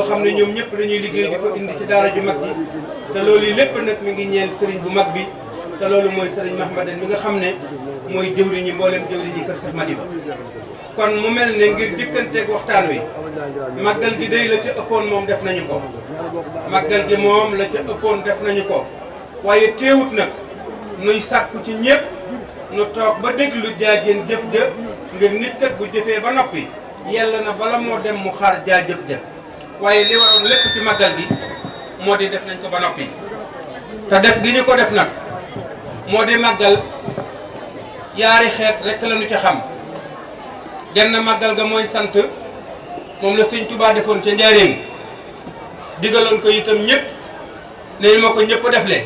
xam ne ñoom ñëpp dañuy liggéey di ko indi ci daara ju mag ji te loolu yi lépp nag mi ngi ñeel sëriñ bu mag bi te loolu mooy sëriñ Mahmadan mi nga xam ne mooy jëwriñ ñi mboolem jëwriñ ñi kër Cheikh Madiba. kon mu mel ne ngir dikkanteeg waxtaan wi màggal gi day la ca ëppoon moom def nañu ko màggal gi moom la ca ëppoon def nañu ko waaye teewut nag nuy sàkku ci ñëpp nu toog ba déglu jaajeen jëf ja ngir nit kat bu jëfee ba noppi yàlla na bala moo dem mu xaar jaajëf ja waaye li waroon lépp ci màggal gi moo di def nañ ko ba noppi te def gi ñu ko def nag moo di màggal yaari xeet rekk la ñu ca xam genn màggal ga mooy sant moom la sëñ Tuubaa defoon ca njaareem digaloon ko itam ñëpp ne ma ko ñëpp defle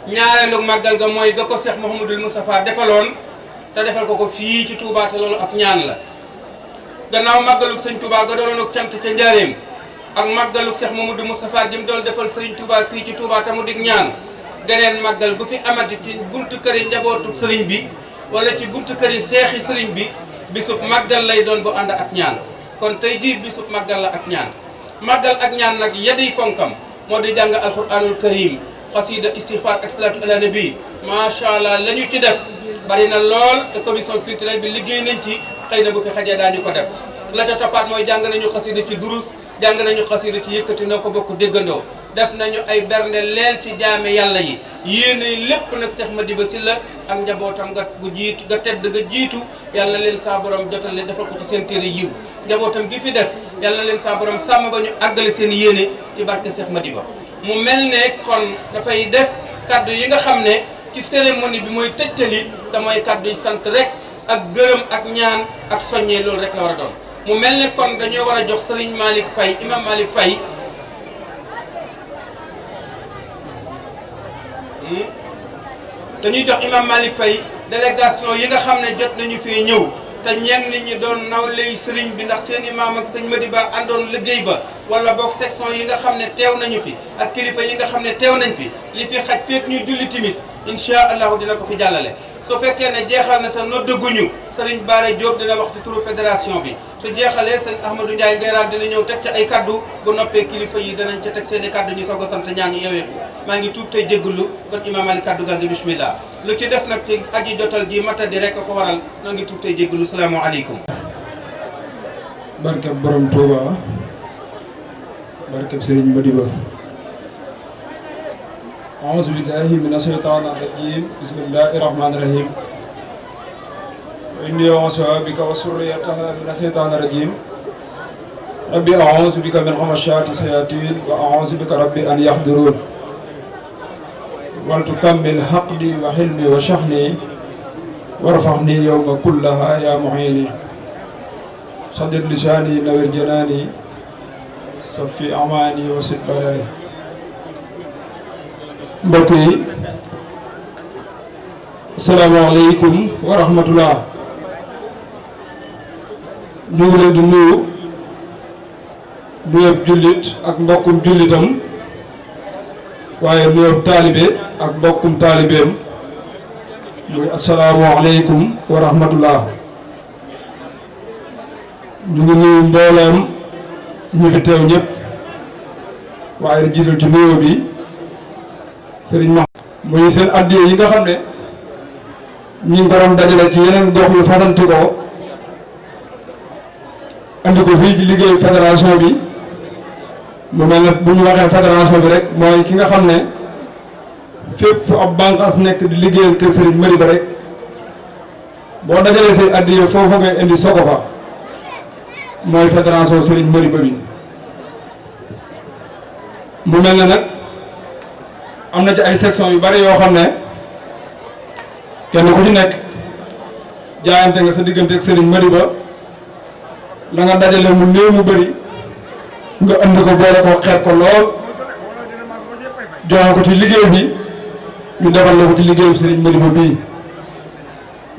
ñaareelu màggal ga mooy ga ko Cheikh Mouhamadul Moustapha defaloon te defal ko ko fii ci Touba te loolu ab ñaan la gannaaw màggalug sëñ Touba ga doon ak cant ca njaareem ak màggalug Cheikh Mouhamadul Moustapha jëm doon defal sëriñ Touba fii ci Touba te mu dig ñaan geneen màggal gu fi amati ci buntu këri njabootu sëriñ bi wala ci buntu këri seexi sëriñ bi bisub màggal lay doon bu ànd ak ñaan kon tey jii bisub màggal la ak ñaan màggal ak ñaan nag yedi ponkam moo di jàng alquranul karim xasida istighfar ak salatu ala nabi macha allah la ñu ci def bari na lool te commission culturelle bi liggéey nañ ci xëy na bu fi xajee daañu ko def la ca toppaat mooy jàng nañu xasida ci durus jàng nañu xasida ci yëkkati na ko bokk déggandoo def nañu ay bernde leel ci jaame yàlla yi yéene lépp nag Cheikh Madiba Sylla ak njabootam nga bu jiitu nga tedd nga jiitu yàlla leen saa borom jotale defal ko ci seen téere yiw njabootam gi fi des yàlla leen saa borom sàmm ba ñu àggale seen yéene ci barke Cheikh Madiba mu mel ne kon dafay def kaddu yi nga xam ne ci cérémonie bi mooy tëjtali te mooy kaddu yi sant rek ak gërëm ak ñaan ak soññee loolu rek la war a doon mu mel ne kon dañoo war a jox Serigne Malick Faye imam Malick Faye dañuy jox imam Malick Faye délégation yi nga xam ne jot nañu fee ñëw te ñenn ñi doon nawley sëriñ bi ndax seen imam ak sëñ Madiba àndoon liggéey ba wala boog section yi nga xam ne teew nañu fi ak kilifa yi nga xam ne teew nañ fi li fi xaj feek ñuy julli timis incha allahu dina ko fi jàllale su fekkee ne jeexal na te noddaguñu sëriñ Bara Diop dina wax ci turu fédération bi su jeexalee sëñ Ahmadou Ndiaye Nguerane dina ñëw teg ca ay kaddu bu noppee kilifa yi danañ ca teg seen i kaddu ñu soog a sant ñaan yeweeku maa ngi tuub tey jéggalu kon imam Ali kaddu gaa ngi bismillah lu ci des nag ci aji jotal ji matadi rek a ko waral noo ngi tuub tey jéggalu salaamaaleykum. barkeb borom Touba barkeb Serigne Madiba أعوذ بالله من الشيطان الرجيم بسم الله الرحمن الرحيم وإني أعوذ بك وذريتها من الشيطان الرجيم ربي أعوذ بك من همزات الشياطين وأعوذ بك ربي أن يحضرون ولتكمل حقدي وحلمي وشحني وارفعني يوم كلها يا معيني صدق لساني نوّر جناني صفي أماني وسد بلاي mbokk yi asalaamaaleykum wa rahmatullah ñu ngi leen di nuyu nuyoob jullit ak mbokkum jullitam waaye nuyoob taalibe ak mbokkum taalibeem muy asalaamaaleykum wa rahmatullah ñu ngi nuyu mbooleem ñi fi teew ñëpp waaye di jiital ci nuyoo bi sëriñ ma muy seen addiya yi nga xam ne ñi ngi ko doon dajale ci yeneen gox yu fasanti ko andi ko fii ci liggéeyu fédération bi mu mel ne bu ñu waxee fédération bi rek mooy ki nga xam ne fépp fu ab bànqaas nekk di liggéeyal kër sëriñ Madiba rek boo dajalee say addiya foofu ngay indi soko fa mooy fédération sëriñ Madiba bi mu mel ne nag am na ci ay section yu bari yoo xam ne kenn ku ci nekk jaayante nga sa diggante ak Serigne Madiba la nga dajale mu néew mu bëri nga andi ko boole ko xeet ko lool joxe ko ci liggéey bi ñu defal la ko ci liggéeyu Serigne Madiba bii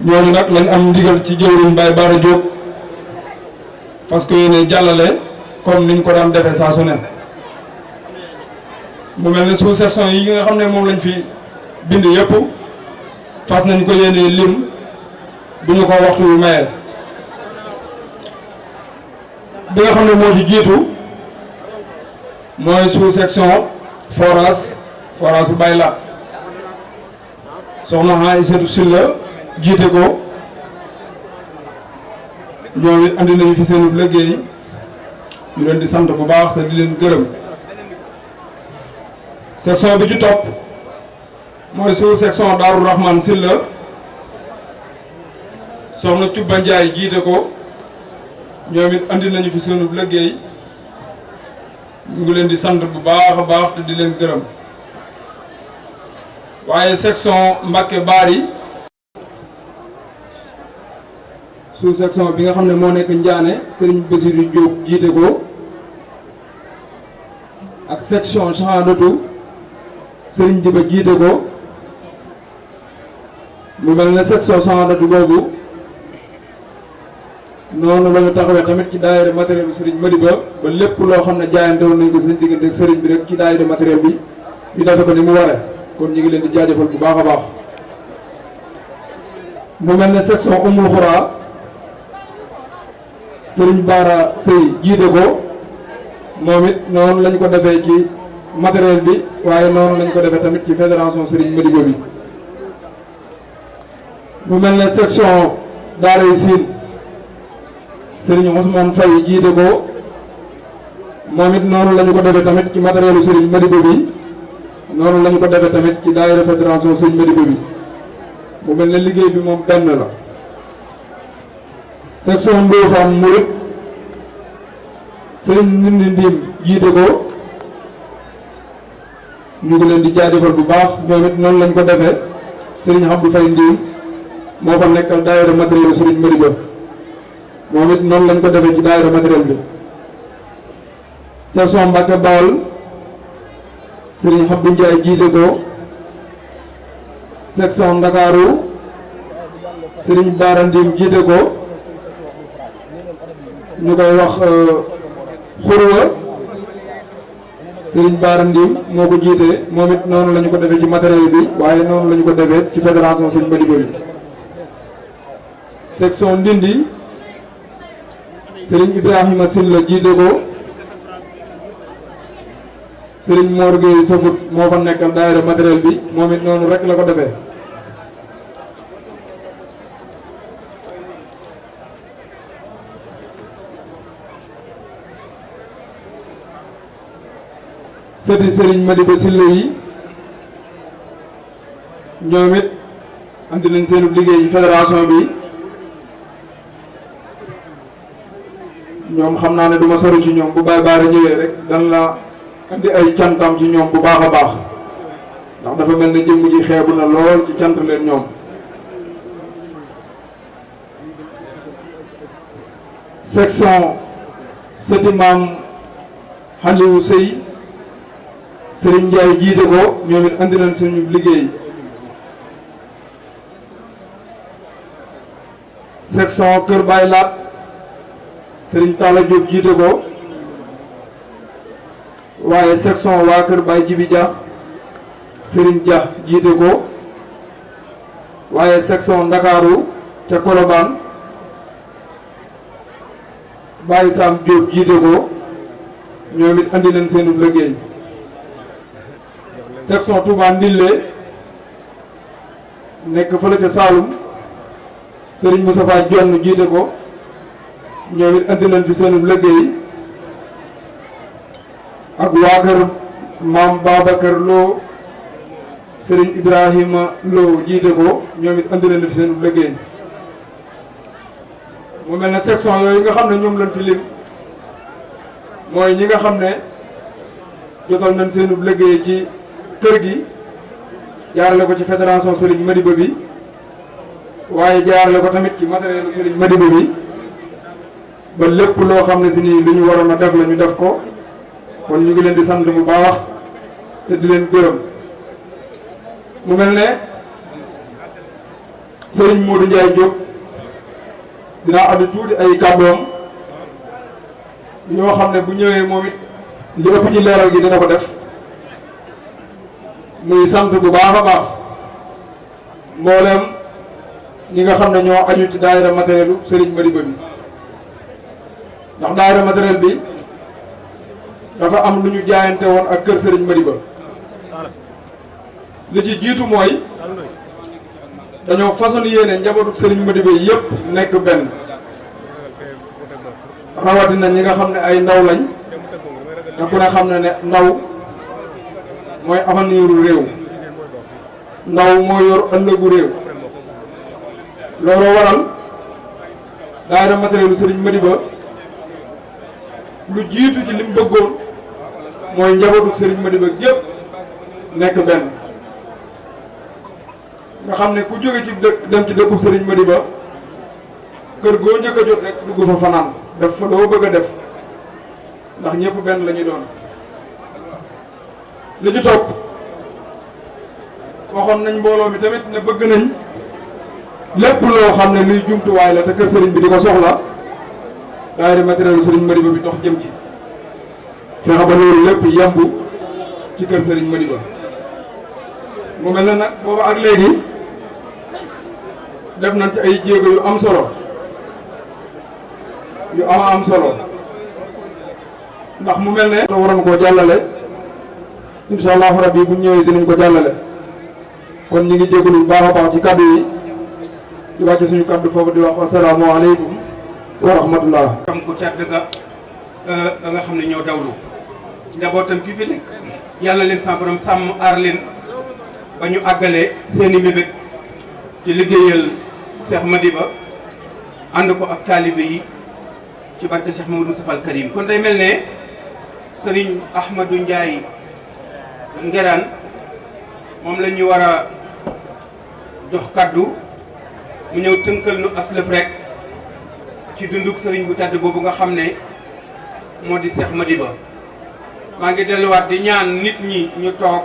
ñooñu nag lañ am ndigal ci jëwriñ Baye Bara Diop parce que yéene jàllale comme niñ ko daan defee saa su ne mu mel ne sous-section yi nga xam ne moom lañ fi bind yëpp fas nañ ko yéene lim bu ñu ko waxtu yu mayee bi nga xam ne moo ci jiitu mooy sous section forage bu Baylaat soxna Aïssatou Sylla jiite ko ñoom it andi nañu fi seenub liggéey ñu leen di sant bu baax te di leen gërëm. section bi ci topp mooy sous section Daaru Rahman Sylla soxna Cubba Njaay jiite ko ñoom it andi nañu fi seenub liggéey ñu ngi leen di sant bu baax a baax te di leen gërëm. waaye section Mbacke Bari sous section bi nga xam ne moo nekk Ndiané Serigne Bassirou Diop jiite ko ak section Chandatou Serigne Diba jiite ko mu mel ne section Chandatou boobu noonu la ñu taxawee tamit ci daayira matériel bi Serigne Madiba ba lépp loo xam ne jaayante woon nañ ko seen diggante ak Serigne bi rek ci daayira matériel bi ñu defe ko ni mu waree. kon ñu ngi leen di jaajëfal bu baax a baax mu mel ne section Umul Xuraa Serigne Bara Sey jiite ko moom it noonu lañ ko defee ci matériel bi waaye noonu lañ ko defee tamit ci fédération Serigne Madiba bi mu mel ne section Daaray Siin Serigne Ousmane Faye jiite ko moom it noonu lañu ko defee tamit ci matérielu Serigne Madiba bi noonu lañu ko defee tamit ci daayira fédération Serigne Madiba bi mu mel ne liggéey bi moom benn la. section Ndofane Mouride Serigne Ndindi Ndim jiite ko ñu ngi leen di jaajëfal bu baax ñoom it noonu lañ ko defee Serigne Abdou Faye Ndim moo fa nekkal daayira matériel Serigne Madiba moom it noonu lañ ko defee ci daayira matériel bi. section Mbacke Bawol Serigne Abdou Ndiaye jiite ko section Ndakaaru Serigne Bara Ndim jiite ko ñu koy wax Xurwa Serigne Bara Ndim moo ko jiite moom it noonu la ñu ko defee ci matériel bi waaye noonu la ñu ko defee ci fédération Serigne Madiba bi. section Ndindi Serigne Ibrahima Sylla jiite ko Serigne Mor Gueye Safut moo fa nekkal daayira matériel bi moom it noonu rek la ko defee. sëti Serigne Madiba Sylla yi ñoom it andi nañ seen liggéey fédération bi ñoom xam naa ne du ma sori ci ñoom bu Baye Bara ñëwee rek dan la andi ay cantam ci ñoom bu baax a baax ndax dafa mel ne jëmm ji xeebu na lool ci cant leen ñoom. section sëti maam Xaliwu Sëy Serigne Ndiaye jiite ko ñoom it andi nañ suñu liggéey. section Kër Baye Laat Serigne Talla Diop jiite ko waaye section waa Kër Baye Jibi Dia Serigne Dia jiite ko waaye section Ndakaaru ca Colobane Baye Sam Diop jiite ko ñoom it andi nañ seenu liggéey. section Touba Ndille nekk fële ca Saloum Serigne Moustapha Dione jiite ko ñoom it andi nañ fi seenu liggéey ak waa kër maam Babacar Lo Serigne Ibrahima Lo jiite ko ñoom it andi nañ fi seenu liggéey. mu mel ne section yooyu nga xam ne ñoom lañ fi lim mooy ñi nga xam ne jotal nañ seenu liggéey ci kër gi jaarale ko ci fédération Serigne Madiba bi waaye jaarale ko tamit ci matériel Serigne Madiba bi ba lépp loo xam ne si nii lu ñu waroon a def la ñu def ko kon ñu ngi leen di sant bu baax te di leen gërëm. mu mel ne Serigne Modou Ndiaye Diop dinaa addu tuuti ay kàddoom yoo xam ne bu ñëwee moom it li ëpp ci leeral gi dina ko def. muy sant bu baax a baax mboolem ñi nga xam ne ñoo aju ci daayira matériel u Serigne Madiba bi ndax daayira matériel bi dafa am lu ñu jaayante woon ak kër Serigne Madiba li ci jiitu mooy dañoo façon yéene njabootu Serigne Madiba yépp nekk benn rawatina ñi nga xam ne ay ndaw lañ te ku ne xam ne ndaw mooy aveniru réew ndaw moo yor ëllëgu réew looloo waral daayira matérielu Serigne Madiba lu jiitu ci lim bëggoon mooy njabootu Serigne Madiba gépp nekk benn nga xam ne ku jóge ci dëkk dem ci dëkkub Serigne Madiba kër goo njëkk a jot rek dugg fa fanaan def fa loo bëgg a def ndax ñëpp benn la ñuy doon. li ci topp waxoon nañ mbooloo mi tamit ne bëgg nañ lépp loo xam ne luy jumtuwaay la te kër Serigne bi di ko soxla daayira matériel Serigne Madiba bi dox jëm ci fexe ba loolu lépp yemb ci kër Serigne Madiba mu mel ne nag booba ak léegi def nañ ci ay jéego yu am solo yu am solo ndax mu mel ne waroon koo jàllale insha allahu rabbi bu ñëwee dinañ ko jàllale kon ñi ngi jégalu bu baax a baax ci kaddu yi di wàcce suñu kaddu foofu di wax assalaamu aleykum wa rahmatullah xam ku tedd ga nga xam ne ñoo dawlu njabootam gi fi nekk yàlla leen sa borom sàmm aar leen ba ñu àggale seeni mébét ci liggéeyal Cheikh Madiba ànd ko ak taalibe yi ci barke Cheikh Mamadou Moustapha al Karim kon day mel ne Serigne Ahmadou Ndiaye Nguerane moom la ñu war a jox kaddu mu ñëw tënkal nu aslëf rek ci dunduk Serigne bu tedd boobu nga xam ne moo di Cheikh Madiba maa ngi delluwaat di ñaan nit ñi ñu toog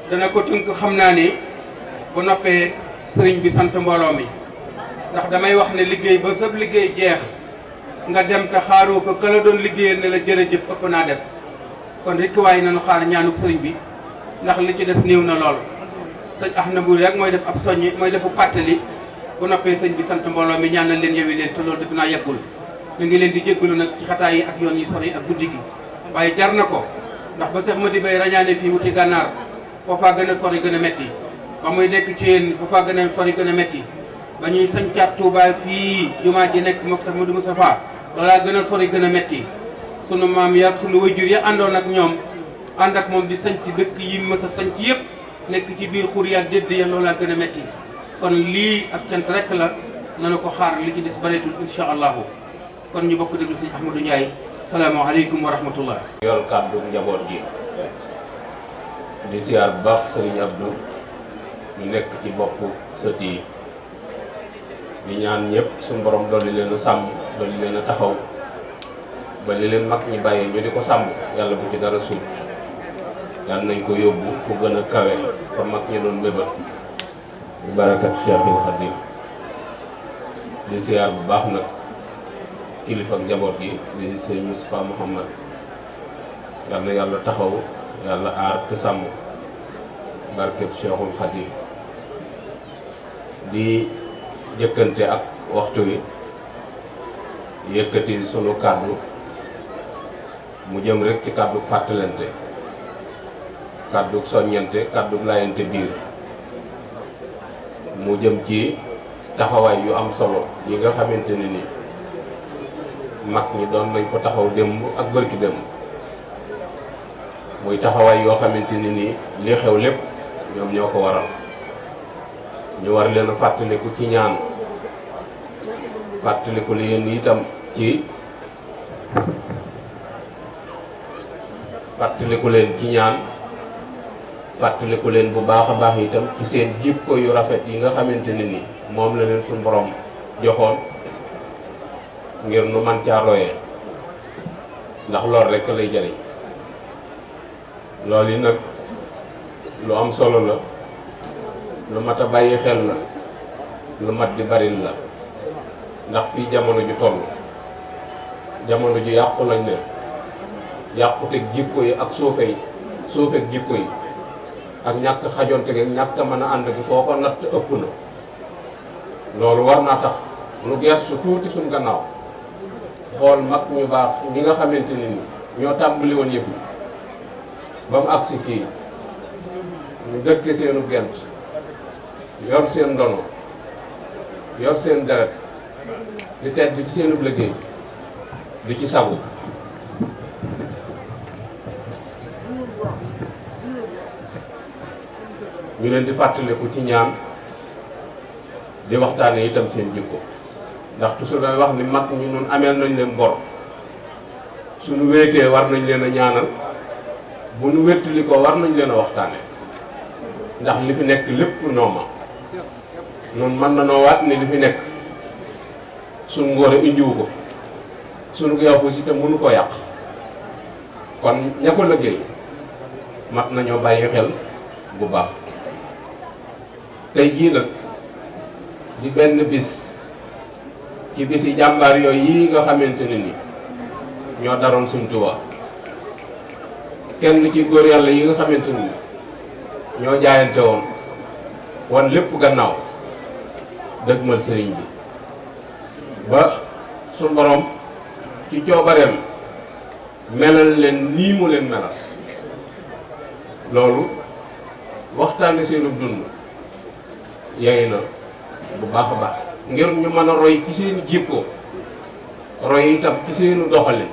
dana ko tënk xam naa ni bu noppee sëriñ bi sant mbooloo mi ndax damay wax ne liggéey ba sab liggéey jeex nga dem te xaaroo fa ka la doon liggéeyal ne la jërëjëf ëpp naa def kon rek waaye nañu xaar ñaanuk sëriñ bi ndax li ci des néew na lool sëñ Ahmadou rek mooy def ab soññi mooy defu pàttali bu noppee sëñ bi sant mbooloo mi ñaanal leen yewi leen te loolu defe naa yeggul ñu ngi leen di jéggalu nag ci xataay yi ak yoon yi sori ak guddi gi waaye jar na ko ndax ba Cheikh Madiba rañaane fii wuti gànnaar foofaa gën a sori gën a metti ba muy nekk ci yéen foofaa gën a sori gën a metti ba ñuy sañcaat Touba fii jumaa ji nekk mook Cheikh Mamadou Moustapha loolaa gën a sori gën a metti sunu maam ya ak sunu wayjur ya àndoon ak ñoom ànd ak moom di sañc dëkk yi mës a sañc yëpp nekk ci biir xur ya dédd ya loolaa gën a metti kon lii ak cant rek la nanu ko xaar li ci des bareetul insha allahu kon ñu bokk déglu sëñ Ahmadou Ndiaye salaamaaleykum wa rahmatullah yor kàddu njaboot gi di siyaar bu baax sëriñ Abdou ñu nekk ci bopp sët yi di ñaan ñëpp suñu borom dolli leen a sàmm dolli leen a taxaw ba li leen mag ñi bàyyi ñu di ko sàmm yàlla bu ci dara suut yàlla nañ ko yóbbu fu gën a kawe fa mag ñi doon mébét di barakat Cheikhul Khadim di siyaar bu baax nag kilifa ak njaboot gi di sëñ Moustapha Mouhamad yal na yàlla taxaw yàlla aar te sàmm barket Cheikhul Khadim di jëkkante ak waxtu wi yëkkati sunu kàddu mu jëm rek ci kàddu fàttalante kàddu soññante kàddu laayante biir mu jëm ci taxawaay yu am solo yi nga xamante ne ni mag ñi doon nañ ko taxaw démb ak bërki démb muy taxawaay yoo xamante ni nii li xew lépp ñoom ñoo ko waral ñu war leen a fàttaliku ci ñaan fàttaliku leen itam ci fàttaliku leen ci ñaan fàttaliku leen bu baax a baax itam ci seen jikko yu rafet yi nga xamante ne ni moom la leen suñu borom joxoon ngir nu man caa royee ndax lool rekk lay jariñ loolu yi nag lu am solo la lu mat a bàyyi xel la lu mat di bari la ndax fii jamono ju toll jamono ju yàqu lañ ne yàquteg jikko yi ak suufeeg jikko yi ak ñàkk xajonte gi ñàkk a mën a ànd gi foo ko natt ëpp na loolu war naa tax nu gestu tuuti suñ gannaaw xool mag ñu baax ñi nga xamante ne ni ñoo tàmbali woon yëpp ba mu agsi fii ñu dëkk seenu gent yor seen ndono yor seen deret di tedd ci seenub liggéey di ci sagu ñu leen di fàttaliku ci ñaan di waxtaane itam seen jikko ndax toujours day wax ni mag ñu nun ameel nañ leen bor suñu wéetee war nañ leen a ñaanal bu nu wéttali ko war nañ leen a waxtaane ndax li fi nekk lépp nooma noonu mën na noo waat ni li fi nekk suñu ngóor a indiwu ko suñu yafu si te mënu ko yàq kon ña ko liggéey mat nañoo bàyyi xel bu baax tey jii nag di benn bis ci bisi jàmbaar yooyu yi nga xamante ne ni ñoo daroon Sëñ Tuubaa kenn ci góor yàlla yi nga xamante ni ñoo jaayante woon wan lépp gannaaw dëgmal sëriñ bi ba su borom ci coobareem melal leen nii mu leen melal loolu waxtaane seenu dund yey na bu baax a baax ngir ñu mën a roy ci seeni jikko roy itam ci seenu doxalin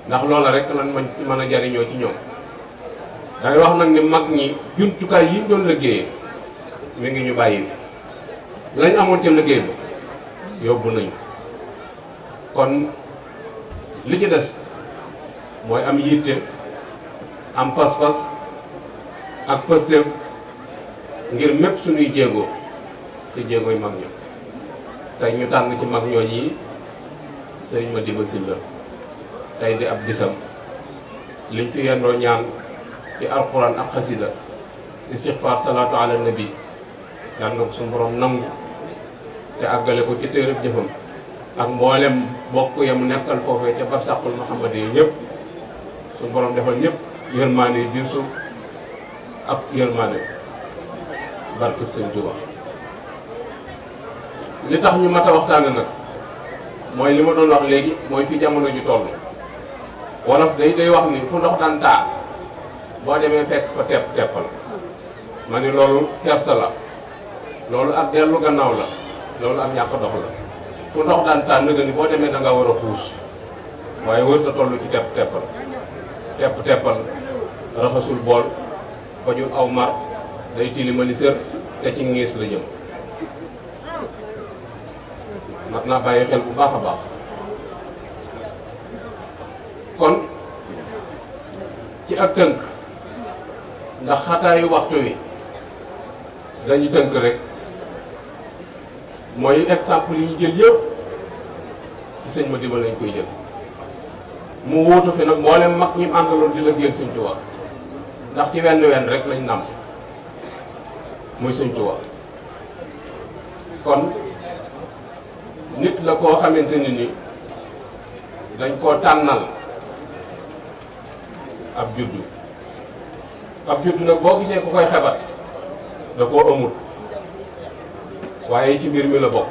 ndax loola rek lan mën a jariñoo ci ñoom dangay wax nag ni mag ñi jumtukaay yi ñu doon liggéeyee mi ngi ñu bàyyi lañ amoon ca liggéey ba yóbbu nañu kon li ci des mooy am yitte am pas-pas ak pësteef ngir mépp suñuy jéego ci jéegoy mag ña tey ñu tànn ci mag ñooñ yi sëriñ Madiba Sylla tey di ab bisam liñ fi yendoo ñaan ci alxuraan ak xasida istixfaar salaatu ala nabi yàlla na ko suñu borom nangu te àggale ko ci téereb jëfam ak mboolem bokk yam nekkal foofee ca barsàqul Muhammad yi ñëpp suñu borom defal ñëpp yërmaande yi biir suuf ak yërmaande barkeb Sëñ Tuubaa li tax ñu mat a waxtaane nag mooy li ma doon wax léegi mooy fi jamono ji toll wolof day wax ni fu ndox daan taa boo demee fekk fa teppal ma ni loolu kersa la loolu ak dellu gannaaw la loolu ak ñàkk dox la fu ndox daan taa nëga ni boo demee da nga war a xuus waaye wër ta toll ci teppal raxasul bool fajul aw mar day tilimali sër te ci ngiis la jëm mat naa bàyyi xel bu baax a baax kon ci ak tënk ndax xataayu waxtu wi dañu tënk rek mooy exemple yi ñu jël yëpp ci sëñ Madiba lañ koy jël mu wuutu fi nag mboolem mag ñi àndaloon di liggéeyal Sëñ Tuubaa ndax ci wenn rek lañ nam muy Sëñ Tuubaa kon nit la koo xamante ni dañ koo tànnal ab juddu nag boo gisee ku koy xebat da koo amul waaye ci mbir mi la bokk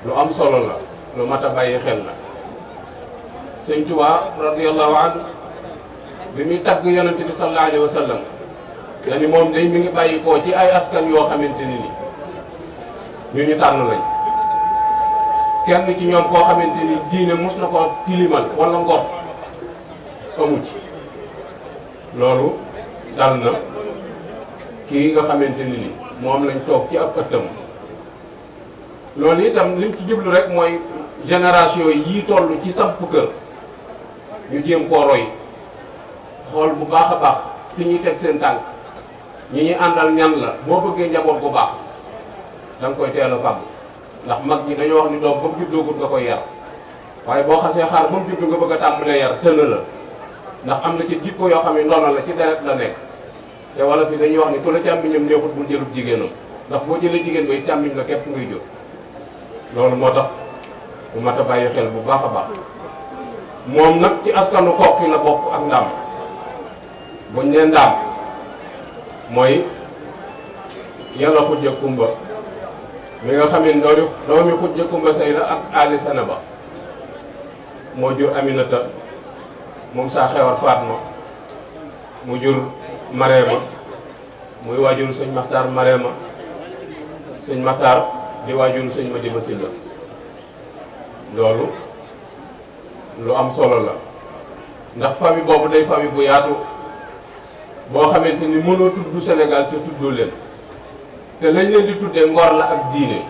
lu am solo la lu mat a bàyyi xel la Sëñ Tuubaa radiyallahu anhu bi muy tagg yonent bi sallallahu alayhi wa sallam dani moom day mi ngi bàyyi koo ci ay askan yoo xamante ni ñu tànn lañ kenn ci ñoom koo xamante ni diine mus na koo tilimal wala ngor amu ci loolu dal na kii nga xamante ni moom lañ toog ci ab ëttam loolu itam liñ ci jublu rek mooy génération yii toll ci samp kër ñu jéem koo roy xool bu baax a baax fi ñuy teg seen tànk ñi ñuy àndal ñan la boo bëggee njaboot bu baax da nga koy teel a fàgg ndax mag ñi dañoo wax ni doom ba mu juddoogut nga koy yar waaye boo xasee xaar ba mu juddu nga bëgg a tàmbalee yar tëna la ndax am na ci jikko yoo xam ne ndono la ci deret la nekk te wala fi dañuy wax ni ku la càmmiñam neexut bul jëlub jigéenam ndax boo jëlee jigéen bay càmmiñ la képp ngay jur loolu moo tax bu mat a bàyyi xel bu baax a baax moom nag ci askanu Kokki la bokk ak Ndaam buñ nee Ndaam mooy yàlla xujja kumba mi nga xam ne doomi xujja kumba say la ak Ali Sanaba moo jur Aminata moom saa xewar Fatma mu jur Marema muy waajur sëñ Maxtaar Marema sëñ Maxtaar di waajur sëñ Madiba Sylla loolu lu am solo la ndax famille boobu day famille bu yaatu boo xamante ni mënoo tudd Sénégal te tuddoo leen te lañ leen di tuddee ngor la ak diine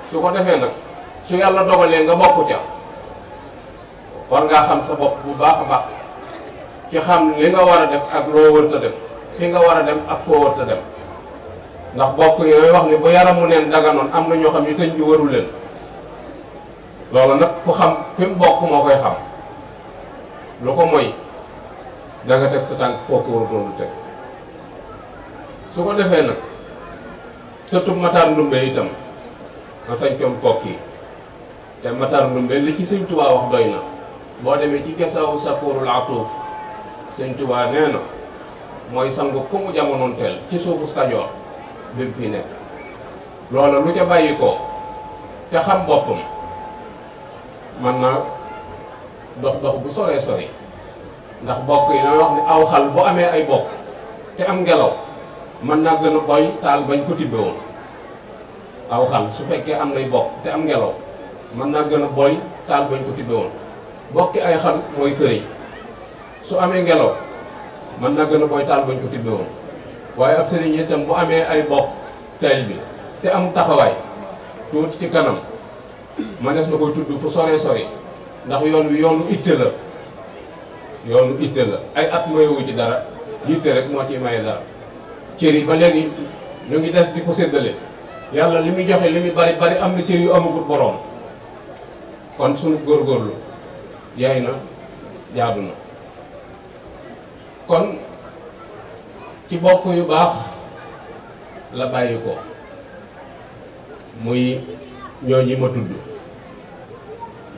su ko defee nag su yàlla dogalee nga bokk ca war ngaa xam sa bopp bu baax a baax ci xam li nga war a def ak loo wërta def fi nga war a dem ak foo wërta dem ndax bokk yi may wax ni bu yaramu neen daganoon am na ñoo xam ni tëñ ju waru leen loolu nag ku xam fi mu bokk moo koy xam lu ko mooy da nga teg sa tànk foo ko warutoon teg su ko defee nag sëtub Matar Ndumbe itam nga sañcoon kokki te Matar Ndumbe li ci sëñ Tuubaa wax doy na boo demee ci Gesaw Sapoorul Atuuf sëñ Tuubaa nee na mooy sangu ku mu jamonoon teel ci suufu Kajoor bi mu fii nekk loola lu ca bàyyi ko te xam boppam man na dox bu soree sori ndax bokk yi damay wax ni aw xal bu amee ay bokk te am ngelaw mën naa gën a boy taal bañ ko tibbe woon aw xal su fekkee am nay bokk te am ngelaw mën naa gën a boy taal bañ ko tibbe woon bokki ay xal mooy këriñ su amee ngelaw mën naa gën a boy taal bañ ko tibbe woon waaye ab sëriñ itam bu amee ay bokk teel bi te am taxawaay tuuti ci kanam mënees na koy tudd fu soree sori ndax yoon wi yoonu itte la ay at mayewu ci dara yitte rek moo ciy maye dara cër yi ba léegi ñu ngi des di ko séddale yàlla li muy joxe li muy bari bari am na cër yu amagut boroom kon sunu góorgóorlu yaay na jaadu na kon ci bokk yu baax la bàyyi ko muy ñooñi ma tudd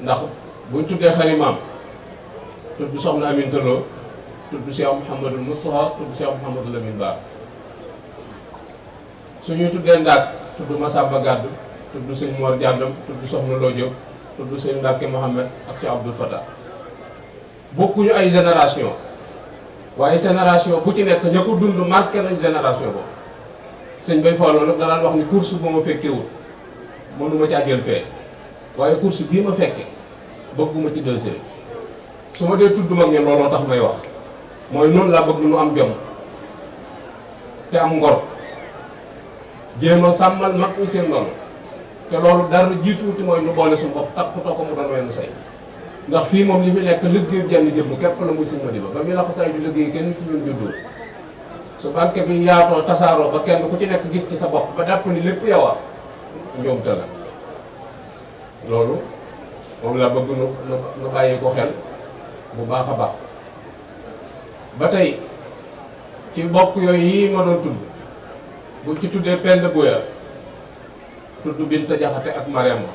ndax buñ tuddee xarimaam tudd soxna Aminta Lo tudd Cheikh Mouhamadul Moustapha tudd Cheikh Mouhamadul Lamine Ba suñuy tuddee ndaat tudd Massamba Gàdd tudd sëñ Mor Diandam tudd soxna Lo Diop tudd sëñ Mbacke Mohamed ak Cheikh Abdoul Fattah bokkuñu ay génération waaye génération bu ci nekk ña ko dund marqué nañ génération boobu sëñ Bay Fallou nag danaan wax ni course bu ma fekkewul mënuma caa jël pee waaye course bii ma fekke bëgguma ci deuxième su ma dee tudd mag ñi looloo tax may wax mooy noonu laa bëgg nu am jom te am ngor jéem a sàmmal mag ñi seen noonu te loolu dara jiituuti mooy nu boole suñu bopp takk ko mu doon wenn say ndax fii moom li fi nekk liggéeyu jenn jëmm képp la muy sëñ Madiba ba muy la ko say du liggéey kenn ci ñun juddoo su banque bi yaatoo tasaaroo ba kenn ku ci nekk gis ci sa bopp ba dàpp ni lépp yow a njuumte la loolu moom la bëgg nu bàyyi ko xel bu baax a baax ba tey ci bokk yooyu yi ma doon tudd bu ci tuddee Penda Buya tudd Binta Jaxate ak Marème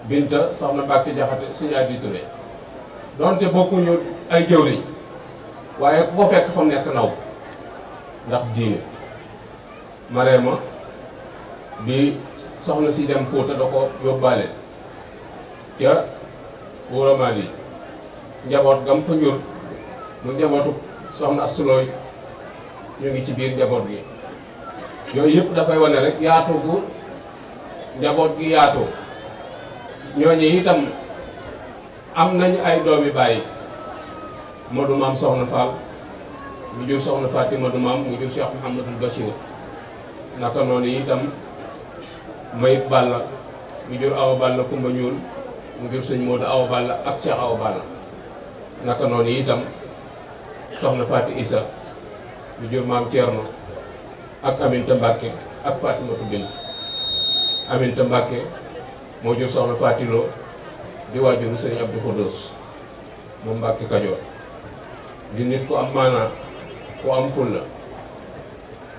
Binta soxna Mbàkke Jaxate Sëñ Adi Touré donte bokkuñu ay jëwriñ waaye ku ko fekk fa mu nekk naw ndax diine Marème bi soxna si dem Fuuta da ko yóbbaale ca wóoramaat yi njaboot gam fa njur mu njabootu soxna astulooy ñu ngi ci biir njaboot gi yooyu yëpp dafay wane rek yaatu gu njaboot gi yaatu ñooñu itam am nañu ay doomi bàyyi Modou Maam soxna Fall mu jur soxna Fatima Modou Maam mu jur Cheikh Mouhamadul Bachir naka noonu itam Mayib Balla mu jur Awa Balla Kumba Ñuul mu jur sëñ Modou Awa Balla ak Cheikh Awa Balla naka noonu itam soxna Fati Issa mu jur maam Thierno ak Aminta Mbacke ak Fatimatu Bint Aminta Mbacke moo jur soxna Fati Lo di waajuru sëñ Abdou Khoudous moom Mbacke Kajoor di nit ku am maanaa ku am fulla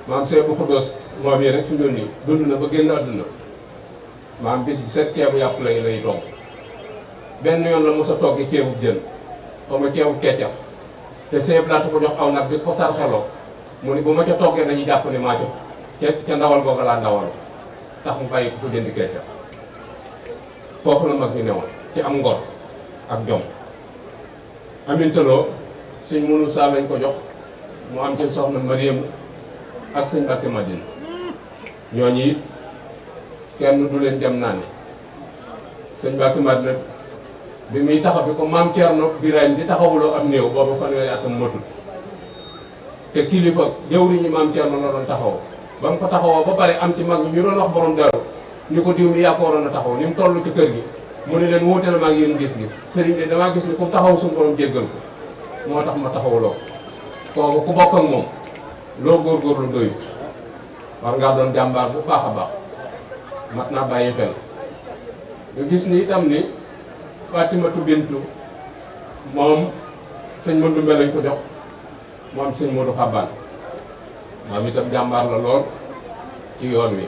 maam sëñ Abdou Khoudous moom yi rek fi mu nii dund na ba génn àdduna maam bis bi set ceebu yàpp lay togg benn yoon la mos a toggi ceebub jën xaw ma ceebu keccax te sëñ laata ko jox aw nag bi ko sar xeloo mu ni bu ma ca toggee dañuy jàpp ni maa ca ndawal googa laa ndawal tax mu bàyyi ko fa jëndi keccax foofu la mag ñu newoon ci am ngor ak jom amintaloo sëñ Munu Saa lañ ko jox mu am ci soxna Mariam ak sëñ Mbàkke Madina ñooñu it kenn du leen dem naa ne sëñ Mbàkke Madina bi muy taxaw bi ko maam Thierno Birahim di taxawuloo am néew booba fanweeri atam matut te kilifa jëwriñu maam Thierno la doon taxaw ba mu ko taxawoo ba pare am ci mag ñu doon wax borom Daaru ñu ko diw mi yaa ko waroon a taxaw ni mu toll ci kër gi mu ne leen wuute na maa ngi yéen gis-gis sëriñ de damaa gis ni ku taxaw suñu borom jéggal ko moo tax ma taxawuloo kooku ku bokk ak moom loo góorgóorlu doyut war ngaa doon jàmbaar bu baax a baax mat naa bàyyi xel nga gis ni itam ni Fatimatu Bintu moom sëñ Mandumbe lañ ko jox moom sëñ Modou Xaban moom itam jàmbaar la lool ci yoon wi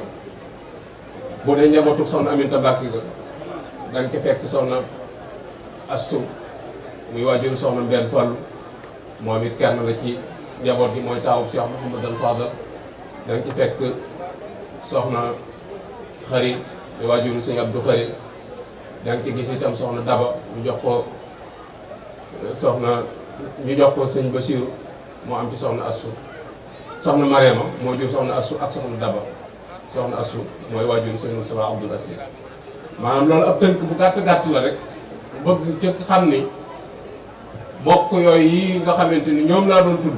bu dee njabootu soxna Aminta Mbàkke ga da nga ci fekk soxna Astu muy waajur soxna Mbène Fallu moom it kenn la ci njaboot gi mooy taawub Cheikh Mouhamadou Fadal da nga ci fekk soxna Xari muy waajuru sëñ Abdou Xari da nga ci gis itam soxna Daba ñu jox ko sëñ Basiru moo am ci soxna Astu soxna Mariama moo jur soxna Astu ak soxna Daba soxna Astu mooy waajuru sëñ Moustapha Abdoul Aziz maanaam loolu ab tënk bu gàtt la rek bëgg cëkk xam ni bokk yooyu yi nga xamante ni ñoom laa doon tudd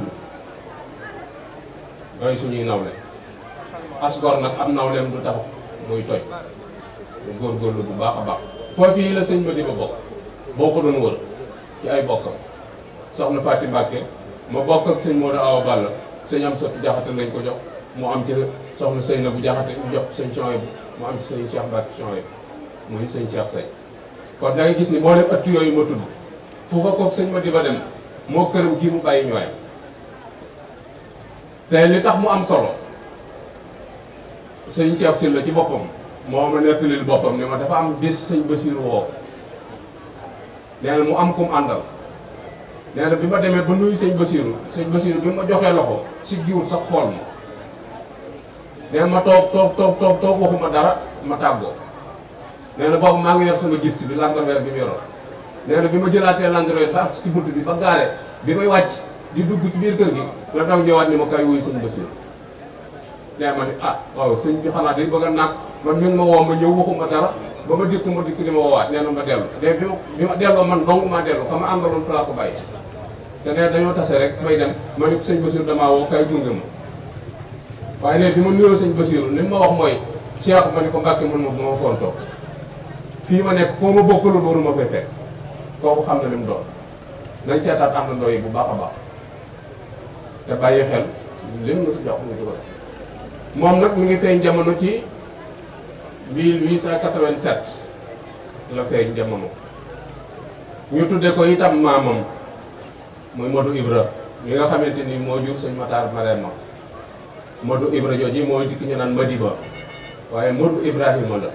yooyu suñuy nawle asgor nag am nawleem du tax muy toj góorgóorlu bu baax a baax foofu yi la sëñ Madiba bokk boo ko doon wër ci ay bokkam soxna Faati Mbàkke ma bokk ak sëñ Modou Awa Balla sëñ Amsatu Jaxate lañ ko jox mu am ci soxna Seynabu Jaxate ñu jox sëñ Chouaïbou mu am ci sëñ Cheikh Mbàkke Chouaïbou muy sëñ Cheikh Say kon da ngay gis ni boo dem ëtt yooyu ma tudd fu fa kook sëñ Madiba dem moo këram gii mu bàyyi ñooy te li tax mu am solo sëñ Cheikh Sylla ci boppam moo ma nettalil boppam ni ma dafa am bis sëñ Basiru woo nee na mu am kum àndal nee na bi ma demee ba nuyu sëñ Basiru bi ma joxee loxo si giwul sax xool ma nee na ma toog waxuma dara ma tàggoo nee na boobu maa ngi yor sama gips bi langaweer bi mu yoroon nee na bi ma jëlaatee langaweer ba ak ci bunt bi ba gaare bi may wàcc di dugg ci biir kër gi la daw ñëwaat ni ma kay wuyu sëñ Basiru nee ma ni waaw sëñ bi xanaa day bëgg a naag man mi ngi ma woo ma ñëw waxuma dara ba ma dikk di ma woowaat nee na ma dellu de bi ma delloo man dong maa dellu ka ma àndaloon fa laa ko bàyyi te nee dañoo tase rek may dem ma ni sëñ Basiru damaa woo kay gunge ma waaye ne bi ma nuyoo sëñ Basiru li ma wax mooy Cheikh ma ni ko Mbàkke mën ma bu ma fontoo fii ma nekk koo ma bokkalul waru ma fay fekk kooku xam na li mu doon nañ seetaat àndandoo yi bu baax a baax te bàyyi xel lim na si jox nga ci ko moom nag mi ngi feeñ jamono ci 1887 la feeñ jamono ñu tudde ko itam maamam muy Modou Ibra mi nga xamante ni moo jur sëñ Matar Marema Modou Ibra jooji mooy dikk ñu naan Madiba waaye Modou Ibrahima la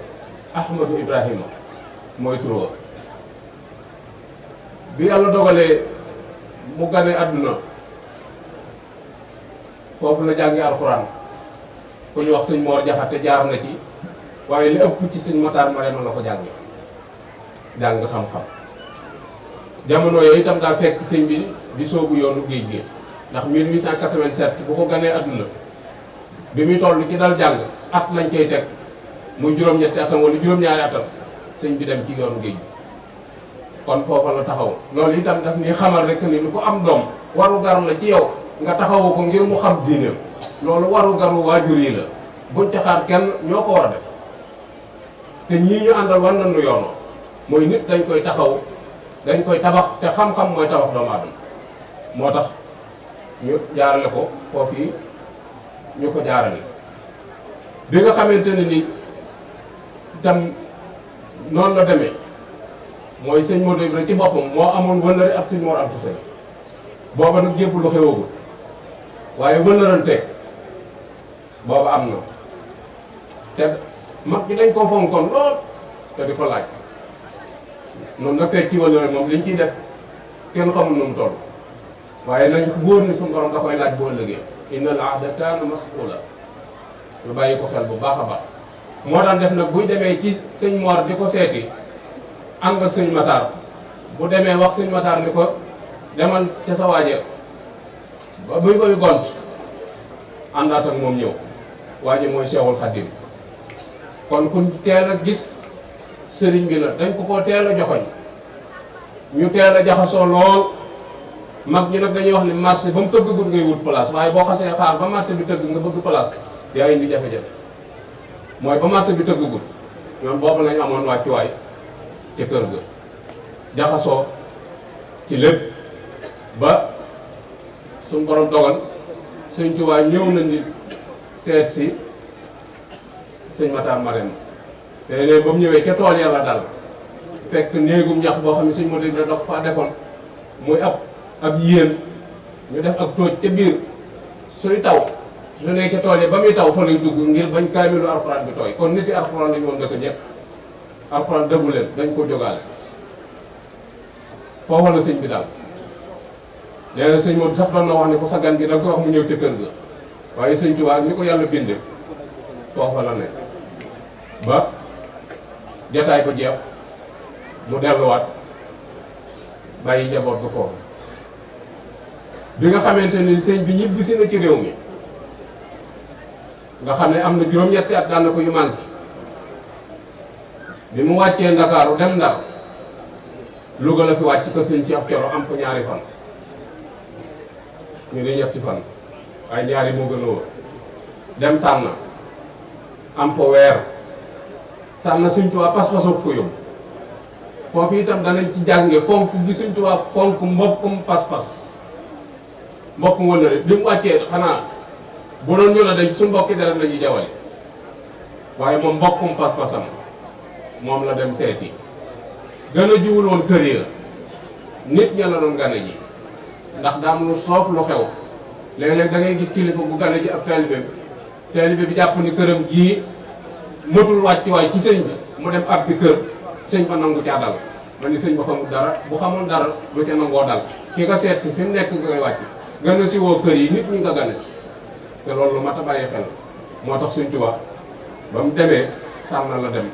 Ahmadou Ibrahima mooy turoo bi yàlla dogalee mu gane àdduna foofu la jàngi alxuraan ku ñu wax sëñ Moor Jaxate jaar na ci waaye li ëpp ci sëñ Matar Marema la ko jàngi jàng xam-xam jamono yooyu itam daa fekk sëñ bi di soobu yoonu géej gi ndax 1887 bu ko ganee àdduna bi muy toll ci dal jàng at lañ koy teg muy juróom-ñetti atam wala juróom-ñaari atam sëñ bi dem ci yoonu géej gi kon foofa la taxaw loolu itam daf ni xamal rek ni lu ko am doom waru gar la ci yow nga taxawu ko ngir mu xam diineem loolu waru garu waajur yi la buñ ca xaar kenn ñoo ko war a def te ñii ñu àndal war nañu yoonoo mooy nit dañ koy taxaw dañ koy tabax te xam-xam mooy tabax doomu aadama moo tax ñu jaarale ko foofu yi ñu ko jaarale bi nga xamante ne ni itam noonu la demee mooy sëñ Modou Ibra ci boppam moo amoon wëllëre ak sëñ Mor Anta Sali booba nag yëpp lu xewagul waaye wëllërante booba am na te mag bi dañ koo fonkoon lool te di ko laaj noonu nag fekk ci wëllëre moom liñ ciy def kenn xamul nu mu toll waaye nañ wóor ni suñu borom da koy laaj bu ëllëgee innal ahda kaana mas'uula lu bàyyi ko xel bu baax a baax moo daan def nag buy demee ci sëñ Mor di ko seeti ànd ak sëñ Matar bu demee wax sëñ Matar ni ko demal ca sa waaje ba muy koy gont àndaat ak moom ñëw waaje mooy Seexul Xaddim kon ku teel a gis sëriñ bi la dañ ko teel a joxoñ ñu teel a jaxasoo lool mag ñi nag dañuy wax ni marché ba mu tëggagul ngay wut place waaye boo xasee xaar ba marché bi tëgg nga bëgg place yaa indi jafe-jafe mooy ba marché bi tëggagul ñoom boobu lañu amoon wàccuwaay ca kër ga jaxasoo ci lépp ba suñu borom dogal sëñ Tuubaa ñëw na nit seet si sëñ Matar Marème te léegi ba mu ñëwee ca tool ya la dal fekk néegum ñax boo xam ne sëñ Modou da doog faa defoon muy ab yéen ñu def ak tóoj ca biir suy taw su nekk ca tool ya ba muy taw fa lay dugg ngir bañ kaamilu alxuraan bi tooy kon nit yi alxuraan lañu woon dëkk ñëpp alxuraan dëggu leen dañ ko jógaale foofa la sëñ bi daal nee na sëñ Modou sax doon na wax ne ko sa gan gi da nga ko wax mu ñëw ca kër ga waaye sëñ Tuubaa ni ko yàlla binde foofa la ne ba jataay ko jeex mu delluwaat bàyyi njaboot ga foofu bi nga xamante ni sëñ bi ñibbisi na ci réew mi nga xam ne am na juróom-ñetti at daan na ko yu manqué bi mu wàccee Ndakaaru dem Ndar Louga la fi wàcc ko sëñ Cheikh Thioro am fa ñaari fan ñu di ñetti fan waaye ñaari moo gën a wóor dem Sànna am fa weer Sànna Sëñ Tuubaa pas-pasoo fa yóbbu foofu itam danañ ci jànge fonk gi Sëñ Tuubaa fonk mbokkum pas-pas mbokkum wëllëre bi mu wàccee xanaa bu doon ñu la dañ suñ mbokki deret la ñuy jawale waaye moom mbokkum pas-pasam moom la dem seeti gën a jiwul woon kër yi la nit ña la doon gane ji ndax daam lu soof lu xew léeg-léeg da ngay gis kilifa bu gane ji ab taalibe bi jàpp ni këram gii motul wàccuwaay ci sëñ bi mu dem ab bi kër sëñ ba nangu caa dal ma ni sëñ ba xamul dara bu xamoon dara lu ca nangoo dal ki nga seet si fi mu nekk nga koy wàcc gën a si woo kër yi nit ñi nga gane si te loolu lu mat a bàyyi xel moo tax Sëñ Tuubaa ba mu demee Sànna la dem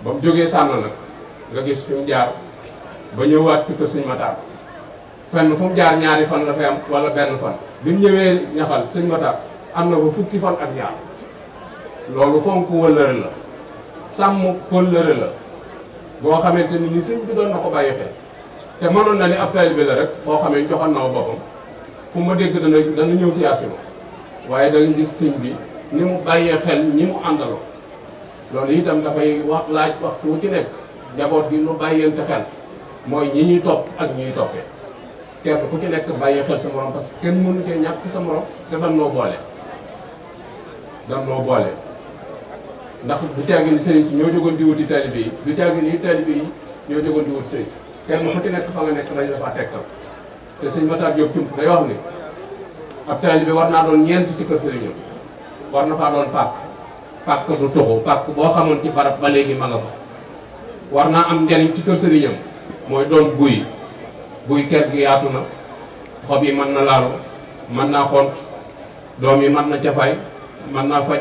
ba mu jógee Sànna nag nga gis fi mu jaar ba ñëwaat ci kër Sëñ Matar fenn fu mu jaar ñaari fan la fay am wala benn fan bi mu ñëwee ñaxal Sëñ Matar am na fa fukki fan ak ñaar loolu fonk wëllëre la sàmm kóllëre la boo xamante ni sëñ bi doon na ko bàyyi xel te mënoon na ni ab taalibe la rek boo xamee joxoon na ma boppam fu ma dégg dana ñëw si yaasi ma waaye da nga gis sëñ bi ni mu bàyyee xel ñi mu àndaloo loolu itam dafay wax laaj waxtu wu ci nekk njaboot gi lu bàyyeente xel mooy ñi ñuy topp ak ñi ñuy toppee kenn ku ci nekk bàyyee xel sa morom parce que kenn mënu cee ñàkk sa morom te dan noo boole ndax du caagi ni sëriñ si ñoo jógoon di wuti taalibe yi du caagi ni taalibe yi ñoo jógoon di wuti sëriñ kenn ku ci nekk fa nga nekk dañ la faa tegtal te sëñ Matar Diop Cump day wax ni ab taalibe war naa doon ñeent ci kër sëriñam war na faa doon pàkk du tuxu pàkk boo xamoon ci barab ba léegi ma nga fa war naa am njariñ ci kër sëriñam mooy doon buy kër gi yaatu na xob yi mën na laalu mën naa xont doom yi mën na cafaay mën naa faj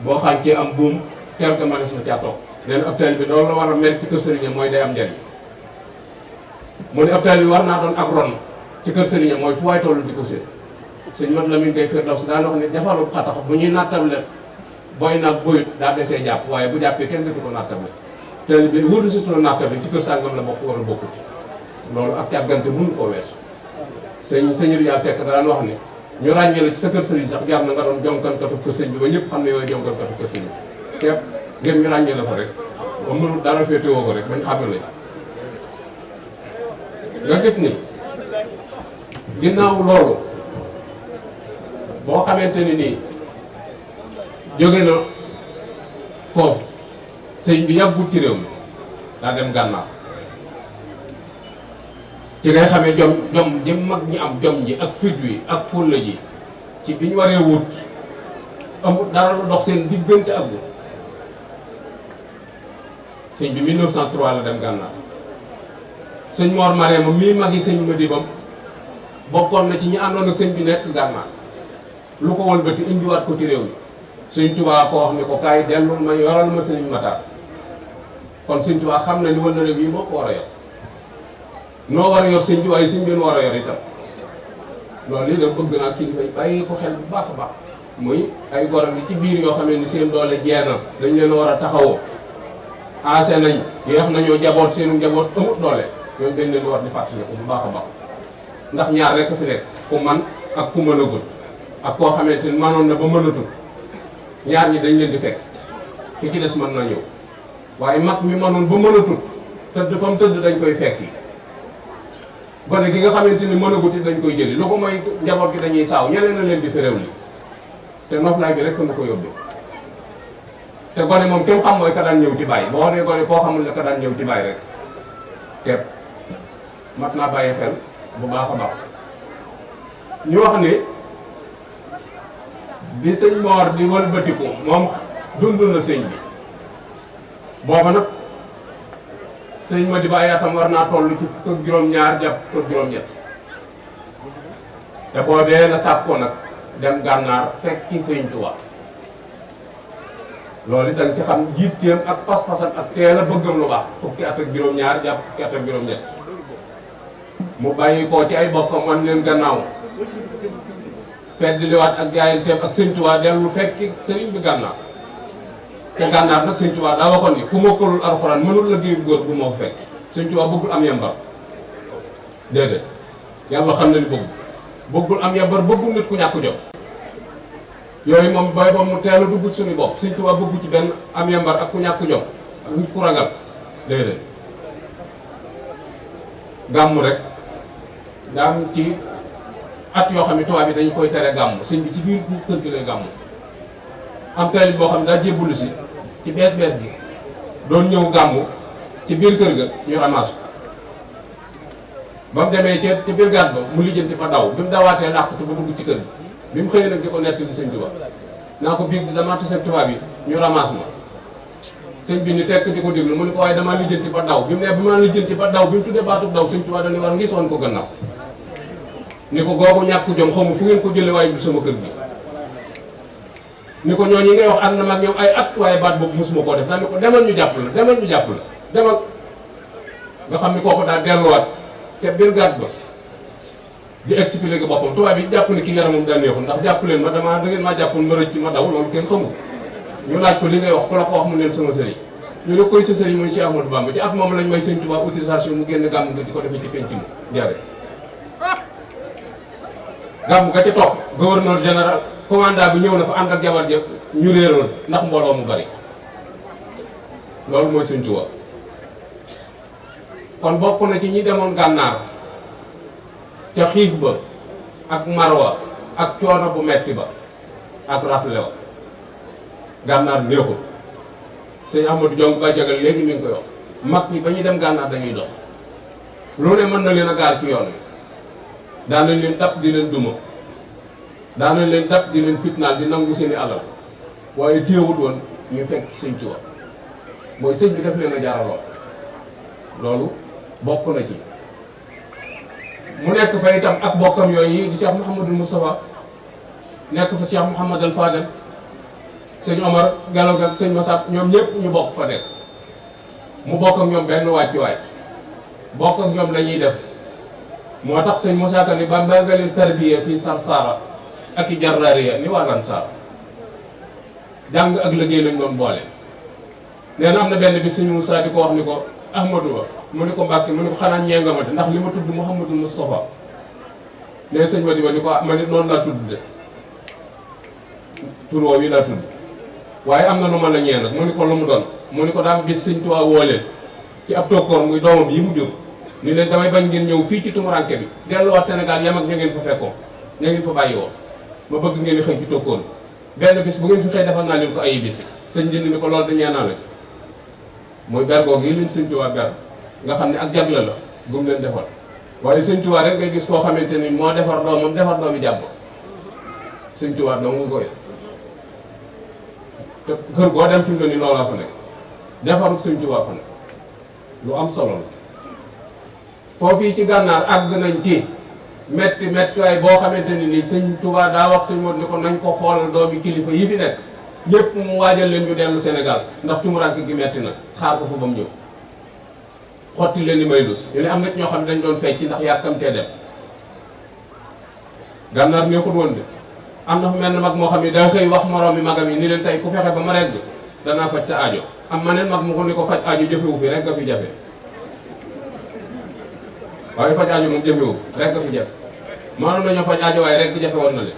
boo xàncee am buum kër ga mënees na caa toog nee na ab taalibe bi loolu la war a mel ci kër sëriñam mooy day am njariñ mu ne ab taalibe bi war naa doon ak ron ci kër sëriñam mooy fu waay tollu di ko séet sëñ Mat Lamin Gay Firdaws daan wax ne defarul xatax bu ñuy nattable booy nag boyut daa desee jàpp waaye bu jàppee kenn du ko nattable taalibe bi wóolu surtout la nattable ci kër sàngam la bokk war a bokkut loolu ak càggante mënu koo weesu sëñ Rijaal Sekk daan wax ne ñu ràññee la ci sa kër sëriñ sax jar na nga doon jonkankatu kër sëñ bi ba ñëpp xam ne yooyu jonkankatu kër sëñ bi képp ngir ñu ràññee la fa rek ba mënul dara féetewoo ko rek bañ xam ne nga gis ni ginnaaw loolu boo xamante ni nii jóge na foofu sëñ bi yàggul ci réew mi daa dem Gànnaar ci ngay xamee jom ji mag ñi am jom ji ak fit wi ak fulla ji ci bi ñu waree wut amul dara lu dox seen diggante ak bu sëñ bi 1903 la dem Gànnaar sëñ Mor Marème mii mag yi sëñ Madibam bokkoon na ci ñi àndoon ak sëñ bi nekk Gànnaar lu ko wëlbati indiwaat ko ci réew mi sëñ Tuubaa ko wax ni ko kaay dellul ma yoral ma sëñ Matar kon sëñ Tuubaa xam na ni wëllëre bii moo ko war a yor noo war a yor sëñ bi waaye sëñ bi nu war a yor itam loolu li nag bëgg naa kilifa yi bàyyi ko xel bu baax a baax muy ay gorom yi ci biir yoo xam ne ni seen doole jeex na dañ leen war a taxawoo aase nañ yeex nañoo jaboot seenu njaboot amut doole ñoom dañ leen war di fàttali ko bu baax a baax ndax ñaar rek fi nekk ku man ak ku mënagul ak koo xamante ni manoon na ba mënatul ñaar ñi dañ leen di fekk ki ci des mën na ñëw waaye mag mi manoon ba mënatul tëdd fa mu tëdd dañ koy fekki gone gi nga xamante ni mënagut it dañ koy jëli lu ko mooy njaboot gi dañuy saaw ñeneen na leen di fi réew li te noflaay bi rek nu ko yóbbee te gone moom kenn xam mooy ka daan ñëw ci bàyyi boo nee gone koo xamul ne ka daan ñëw ci bàyyi rek te mat naa bàyyi xel bu baax a baax ñu wax ni bi sëñ Mor di wëlbatiku moom dund na sëñ bi booba nag sëñ ma di ba ay atam war naa toll ci fukk ak juróom-ñaar jàpp fukk ak juróom-ñett te boobee la sàkko nag dem gànnaar fekki sëñ Tuubaa loolu da nga ci xam yitteem ak pas-pasam ak teel a bëggam lu baax fukki at ak juróom-ñaar jàpp fukki at ak juróom-ñett mu bàyyi koo ci ay bokkam wan leen gannaaw fedd liwaat ak jaayanteem ak sëñ Tuubaa dellu fekki sëriñ bi gànnaar te gànnaar nag sëñ Tuubaa daa waxoon ni ku mokkalul alxuraan mënul liggéeyu góor bu moo fekk sëñ Tuubaa bëggul am yambar déedéet yàlla xam na ni bëggul am yambar bëggul nit ku ñàkk jom yooyu moom booy ba mu teel a dugg suñu bopp sëñ Tuubaa bëggu ci benn am yambar ak ku ñàkk jom ak nit ku ragal déedéet gàmmu rek daam ci at yoo xam ne tubaab yi dañu koy tere gàmmu sëñ bi ci biir kër gi lay gàmmu am taalib boo xam ne daa jébbalu si ci bees gi doon ñëw gàmmu ci biir kër ga ñu ramasse ko ba mu demee ca biir gàtt ba mu lijjanti fa daw bi mu dawaatee làqatu ba dugg ci kër gi bi mu xëyee nag di ko nettali sëñ Tuubaa naa ko biig di dama tase tubaab yi ñu ramasse ma sëñ bi ni tekk di ko déglu mu ne ko waaye damaa lijjanti ba daw bi mu ne bi ma lijjanti ba daw bi mu tuddee baatub daw sëñ Tuubaa dañu war ngis woon ko gannaaw ni ko googu ñàkk jom xaw ma fu ngeen ko jële waaye du sama kër gi ni ko ñooñu ngay wax ànd na mag ñoom ay at waaye baat boobu mosuma koo def daal ni ko demal ñu jàpp la demal ñu jàpp la demal nga xam ni kooku daal delluwaat te biir gàtt ba di expliquer boppam tubaab yi jàpp ni ki yaramam daa neexul ndax jàpp leen ma da ngeen maa jàppul ma rëcc ma daw loolu kenn xamul ñu laaj ko li ngay wax ku la ko wax mu leen sama sëriñ ñu ne koy sa sëriñ mooy Cheikh Ahmadou Bamba ci at moom lañ may sëñ Tuubaa autorisation mu génn gàmm nga di ko defee ci penc mi jaare gàmm ga ca topp gouverneur général commandant bi ñëw na fa ànd ak jabar ja ñu réeroon ndax mbooloo mu bari loolu mooy sëñ Tuubaa kon bokk na ci ñi demoon gànnaar ca xiif ba ak marwa ak coono bu metti ba ak rafle wa gànnaar neexul sëñ Ahmadou Diong ba jagal léegi mi ngi koy wax mag ñi ba ñuy dem gànnaar dañuy dox lu ne mën na leen a gaar ci yoon wi daan nañ leen dab di leen duma daan nañ leen dab di leen fitnaal di nangu seeni alal waaye téewut woon ñu fekk sëñ Tuubaa mooy sëñ bi def leen a jaaraloo loolu bokk na ci mu nekk fa itam ak bokkam yooyu di Cheikh Mouhamadul Moustapha nekk fa Cheikh Mouhamadul Fadel sëñ Omar Gallo ak sëñ Massab ñoom ñëpp ñu bokk fa nekk mu bokk ak ñoom benn wàccuwaay bokk ak ñoom la ñuy def moo tax sëñ Moussa Ka ni Bamba nga leen tarbiya fii Sarsara ak i jarraariya ni waalan saara jàng ak liggéey lañ doon boole nee na am na benn bi sëñ Moussa di ko wax ni ko Ahmadou Ba mu ni ko Mbàkke mu ni ko xanaa ñee nga ma de ndax li ma tudd Mouhamadou Moustapha nee sëñ ma di ba ni ko ma nit noonu laa tudd de tur woowu yi laa tudd waaye am na nu ma la ñee nag mu ni ko lu mu doon mu ni ko daam bis sëñ Tuubaa woo leen ci ab tokkoor muy doomam yi mu jur ni leen damay bañ ngeen ñëw fii ci tumuranke bi delluwaat Sénégal yam ak ña ngeen fa fekkoon ña ngeen fa bàyyi woo ma bëgg ngeen di xëy ci tokkoor benn bis bu ngeen fi xëy defal naa leen ko ay bis sëñ jënd ni ko loolu dañee naa la ci mooy bergoo gi leen sëñ Tuubaa ber nga xam ne ak jagle la bu mu leen defal waaye sëñ Tuubaa rek ngay gis koo xamante ni moo defar doomam defar doomi jàmm sëñ Tuubaa doo nga koy te kër goo dem fi mu ne nii loolaa fa nekk defarut sëñ Tuubaa fa nekk lu am solo la foofii ci gànnaar àgg nañ ci metti waaye boo xamante ni nii sëñ Tuubaa daa wax sëñ Modou ni ko nañ ko xoolal doomi kilifa yi fi nekk ñëpp mu waajal leen ñu dellu Sénégal ndax tumuranke gi metti na xaar ko fa ba mu ñëw xotti leen ni may lus ñu ne am na ñoo xam ne dañ doon fecc ndax yàkkamtee dem gànnaar neexut woon de am na fu mel ne mag moo xam ne daa xëy wax moroom mi magam yi ni leen tey ku fexe ba ma regg danaa faj sa aajo am ma neen mag mu ko ni ko faj aajo jëfewu fi rek nga fi jafe waaye faj aajo moom jëfewu fi rek nga fi jafe mënoon nañoo faj aajo waaye rek jafe woon na leen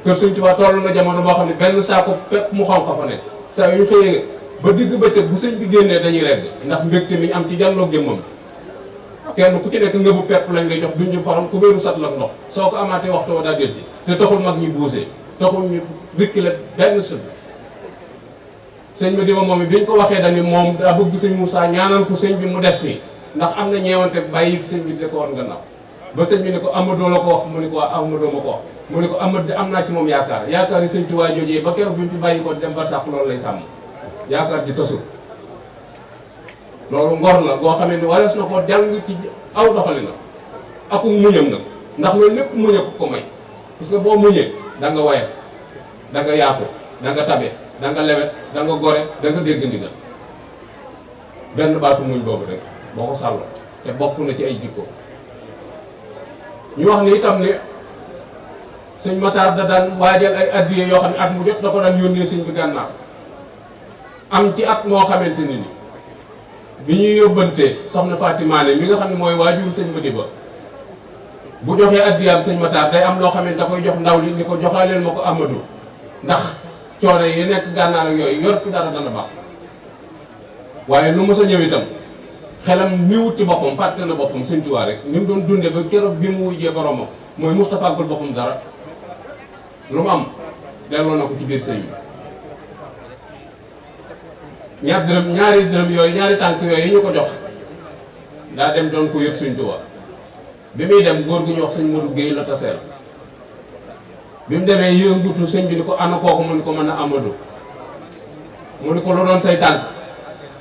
kër Sëñ Tuubaa toll na jamono boo xam ne benn saako pepp mu xonq fa nekk saa yu xëyee ba digg bëccëg bu sëñ bi génnee dañuy regg ndax mbégte mi am ci jàlloog jëmmam kenn ku ci nekk ngëbu pepp lañ lay jox duñ ñu xorom ku béeru sat la ndox soo ko amaatee waxtu wa daa del si te taxul mag ñi buusee taxul ñu dikki la benn sëb sëñ bi di ma moom it biñ ko waxee dañu moom daa bëgg sëñ Moussa ñaanal ko sëñ bi mu des fii ndax am na ñeewante bàyyi sëñ bi di ko woon gannaaw ba sëñ bi ni ko Amadou la ko wax mu ni ko waa Amadou ma ko wax mu ni ko Amadou am naa ci moom yaakaar yaakaar yi sëñ Tuubaa joojee ba keroog bi mu fi bàyyi ko dem barsàq loolu lay sàmm yaakaar ji tasul loolu ngor la boo xamee ni warees na ko jàng ci aw doxali na aku muñam nag ndax loolu lépp muñe ko may parce que boo muñee da nga woyof da nga yaatu da nga tabe da nga lewet da nga gore da nga dégg ndigal benn baatu muñ boobu rek boo ko sàlloo te bokk na ci ay jikko ñu wax ni itam ne sëñ Matar da daan waajal ay addiye yoo xam ne at mu jot da ko daan yónnee sëñ bi gànnaar am ci at moo xamante ni bi ñuy yóbbante soxna Fatimaane mi nga xam ne mooy waajur sëñ Madiba bu joxee addiyaam sëñ Matar day am loo xam ne da koy jox ndaw li ni ko joxaaleel ma ko Amadou ndax coono yi nekk gànnaar ak yooyu yor fi dara dana baax waaye lu mës a ñëw itam xelam niwut ci boppam fàtte na boppam sëñ Tuubaa rek ni mu doon dunde ba keroog bi mu wujjee boromam mooy Moustapha gul boppam dara lu mu am delloo na ko ci biir sëñ bi ñaari dërëm yooyu ñaari tànk yooyu ñu ko jox daa dem doon ko yëg sëñ Tuubaa bi muy dem góor gu ñu wax sëñ Modou Guèye la taseel bi mu demee yëngutu sëñ bi ni ko ana kooku mu ni ko mën a Amadou mu ni ko lu doon say tànk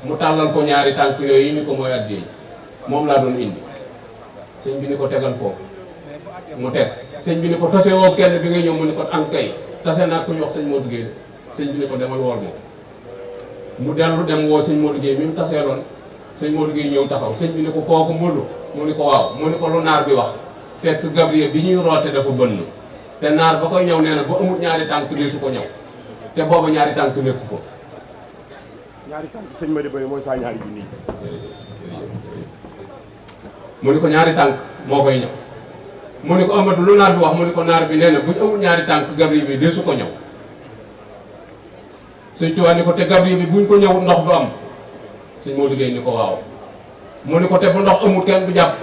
mu tàllal ko ñaari tànk yooyu ni ko mooy addiya moom laa doon indi sëñ bi ni ko tegal foofu mu teg sëñ bi ni ko tase woo kenn bi nga ñëw mu ni ko ankay tase naa ko ñu wax sëñ Modou Guèye sëñ bi ni ko demal wool moom mu dellu dem woo sëñ Modou Guèye mi mu taseeloon sëñ Modou Guèye ñëw taxaw sëñ bi ni ko kooku Modou mu ni ko waaw mu ni ko lu naar bi wax fekk Gabriel bi ñuy roote dafa bënn te naar ba koy ñëw nee na ba amul ñaari tànk di su ko ñëw te booba ñaari tànk nekku fa ñaari tànk sëñ Madiba mooy saa ñaari junni mu ni ko ñaari tànk moo koy ñëw mu ni ko Amadou lu naar bi wax mu ni ko naar bi nee na bu ñu amul ñaari tànk Gabriel bi di su ko ñëw sëñ Tuubaa ni ko te Gabriel bi buñ ko ñëwut ndox du am sëñ Modou Guèye ni ko waaw mu ni ko te bu ndox amul kenn du jàpp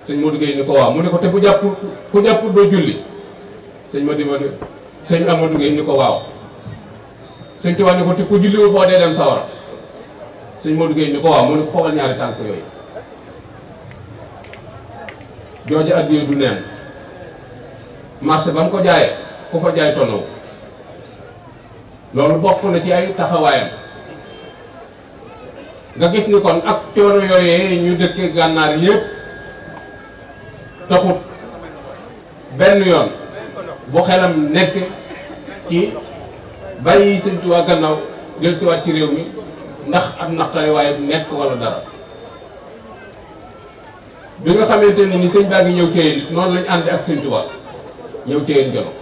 sëñ Modou Guèye ni ko waaw mu ni ko te bu jàpp ku jàpp doo julli sëñ Madiba ni sëñ Amadou Guèye ni ko waaw sëñ Tuubaa ni ko te ku julliwul boo dee dem sawara sëñ Modou Guèye ni ko waaw mu ni ko fogal ñaari tànk yooyu jooju addiya du neen marché ba mu ko jaayee ku fa jaay tonaw loolu bokk na ci ay taxawaayam nga gis ni kon ak coono yooyee ñu dëkkee gànnaar yépp taxut benn yoon bu xelam nekk ci bàyyi Sëñ Tuubaa gannaaw del siwaat ci réew mi ndax am naqari waaye nekk wala dara bi nga xamante ni sëñ baa ngi ñëw Thièyène noonu lañ ànd ak Sëñ Tuubaa ñëw Thièyène Jolof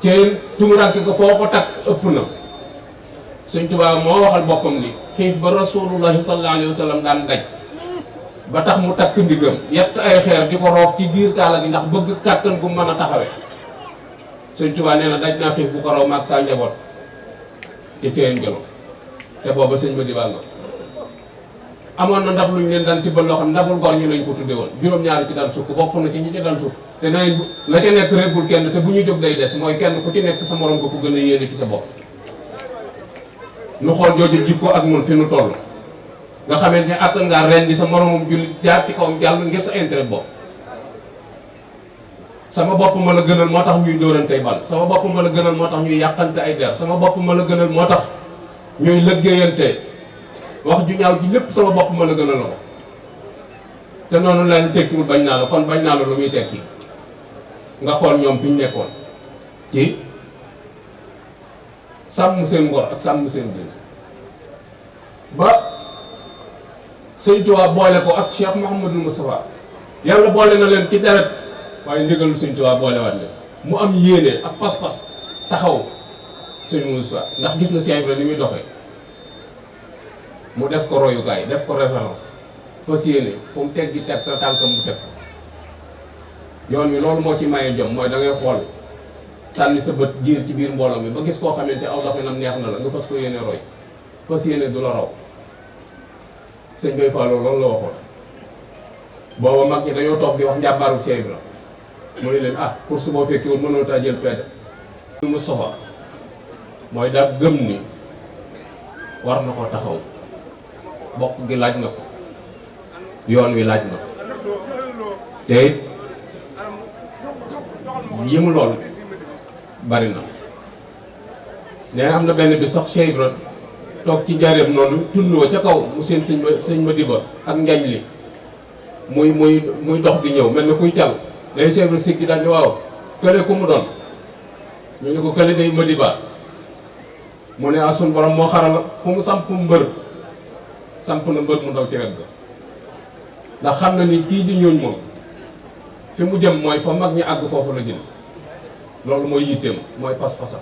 Thièyène tumuranke ko foo ko takk ëpp na Sëñ Tuubaa moo waxal boppam ni xiif ba rasulullahi sallallahu alayhi wa sallam daan daj ba tax mu takk ndigam yett ay xeer di ko roof ci biir kaala gi ndax bëgg kàttan gu mën a taxawe Sëñ Tuubaa nee na daj naa xiif bu ko raw maag saa njaboot ci Thièyène Jolof te booba sëñ Madiba nga amoon na ndab luñ leen daan tibbal loo xam ndabul gor ñi lañ ko tudde woon juróom-ñaari ci daan sukk bokk na ci ñi ci daan sukk te nañ la ca nekk reggul kenn te bu ñu jóg day des mooy kenn ku ci nekk sa morom nga ko gën a yéene ci sa bopp nu xool jooju jikko ak nun fi nu toll nga xamante ne attan ngaa ren di sa moromum jullit jaar ci kawam jàll ngir sa intérêt bopp sama bopp ma la gënal moo tax ñuy dóorantey bal sama bopp ma la gënal moo tax ñuy yàqante ay der sama bopp ma la gënal moo tax ñuy lëggéeyante wax ju ñaaw ji lépp sama bopp ma la gënal la ko te noonu leen tekkiwul bañ naa la kon bañ naa la lu muy tekki nga xool ñoom fi ñu nekkoon ci sàmm seen ngor ak sàmm seen diine ba sëñ Tuubaa boole ko ak Cheikh Mouhamadul Moustapha yàlla boole na leen ci deret waaye ndigalu sëñ Tuubaa boolewaat leen mu am yéene ak pas-pas taxaw sëñ Moustapha ndax gis na Cheikh Ibra ni muy doxee mu def ko royukaay def ko référence fas yéene fu mu teg gi teg tànkam mu teg yoon wi loolu moo ci maye jom mooy da ngay xool sànni sa bët jiir ci biir mbooloo mi ba gis koo xamante aw doxinam neex na la nga fas ko yéene roy fas yéene du la raw sëñ Bay Fallou loolu la waxoon booba mag ñi dañoo toog di wax njàmbaaru Cheikh Ibra mu ne leen ah pour su boo fekkee woon mënoo taa jël pedd Moustapha mooy daa gëm ni war na ko taxaw bokk gi laaj na ko yoon wi laaj na ko te it yi mu lool bari na nee am na benn bi sax Cheikh Ibra toog ci njaareem noonu tulloo ca kaw mu seen sëñ ma diba ak njañ li muy dox di ñëw mel na kuy cal day Cheikh Ibra siggi daal ni waaw kële ku mu doon ñu ne ko kële day ma diba mu ne ah sun borom moo xarala fu mu samp mbër samp na mbër mu ndaw ci wet ga ndax xam na ni kii di ñooñ moom fi mu jëm mooy fa mag ñi àgg foofu la jëm loolu mooy yitteem mooy pas-pasam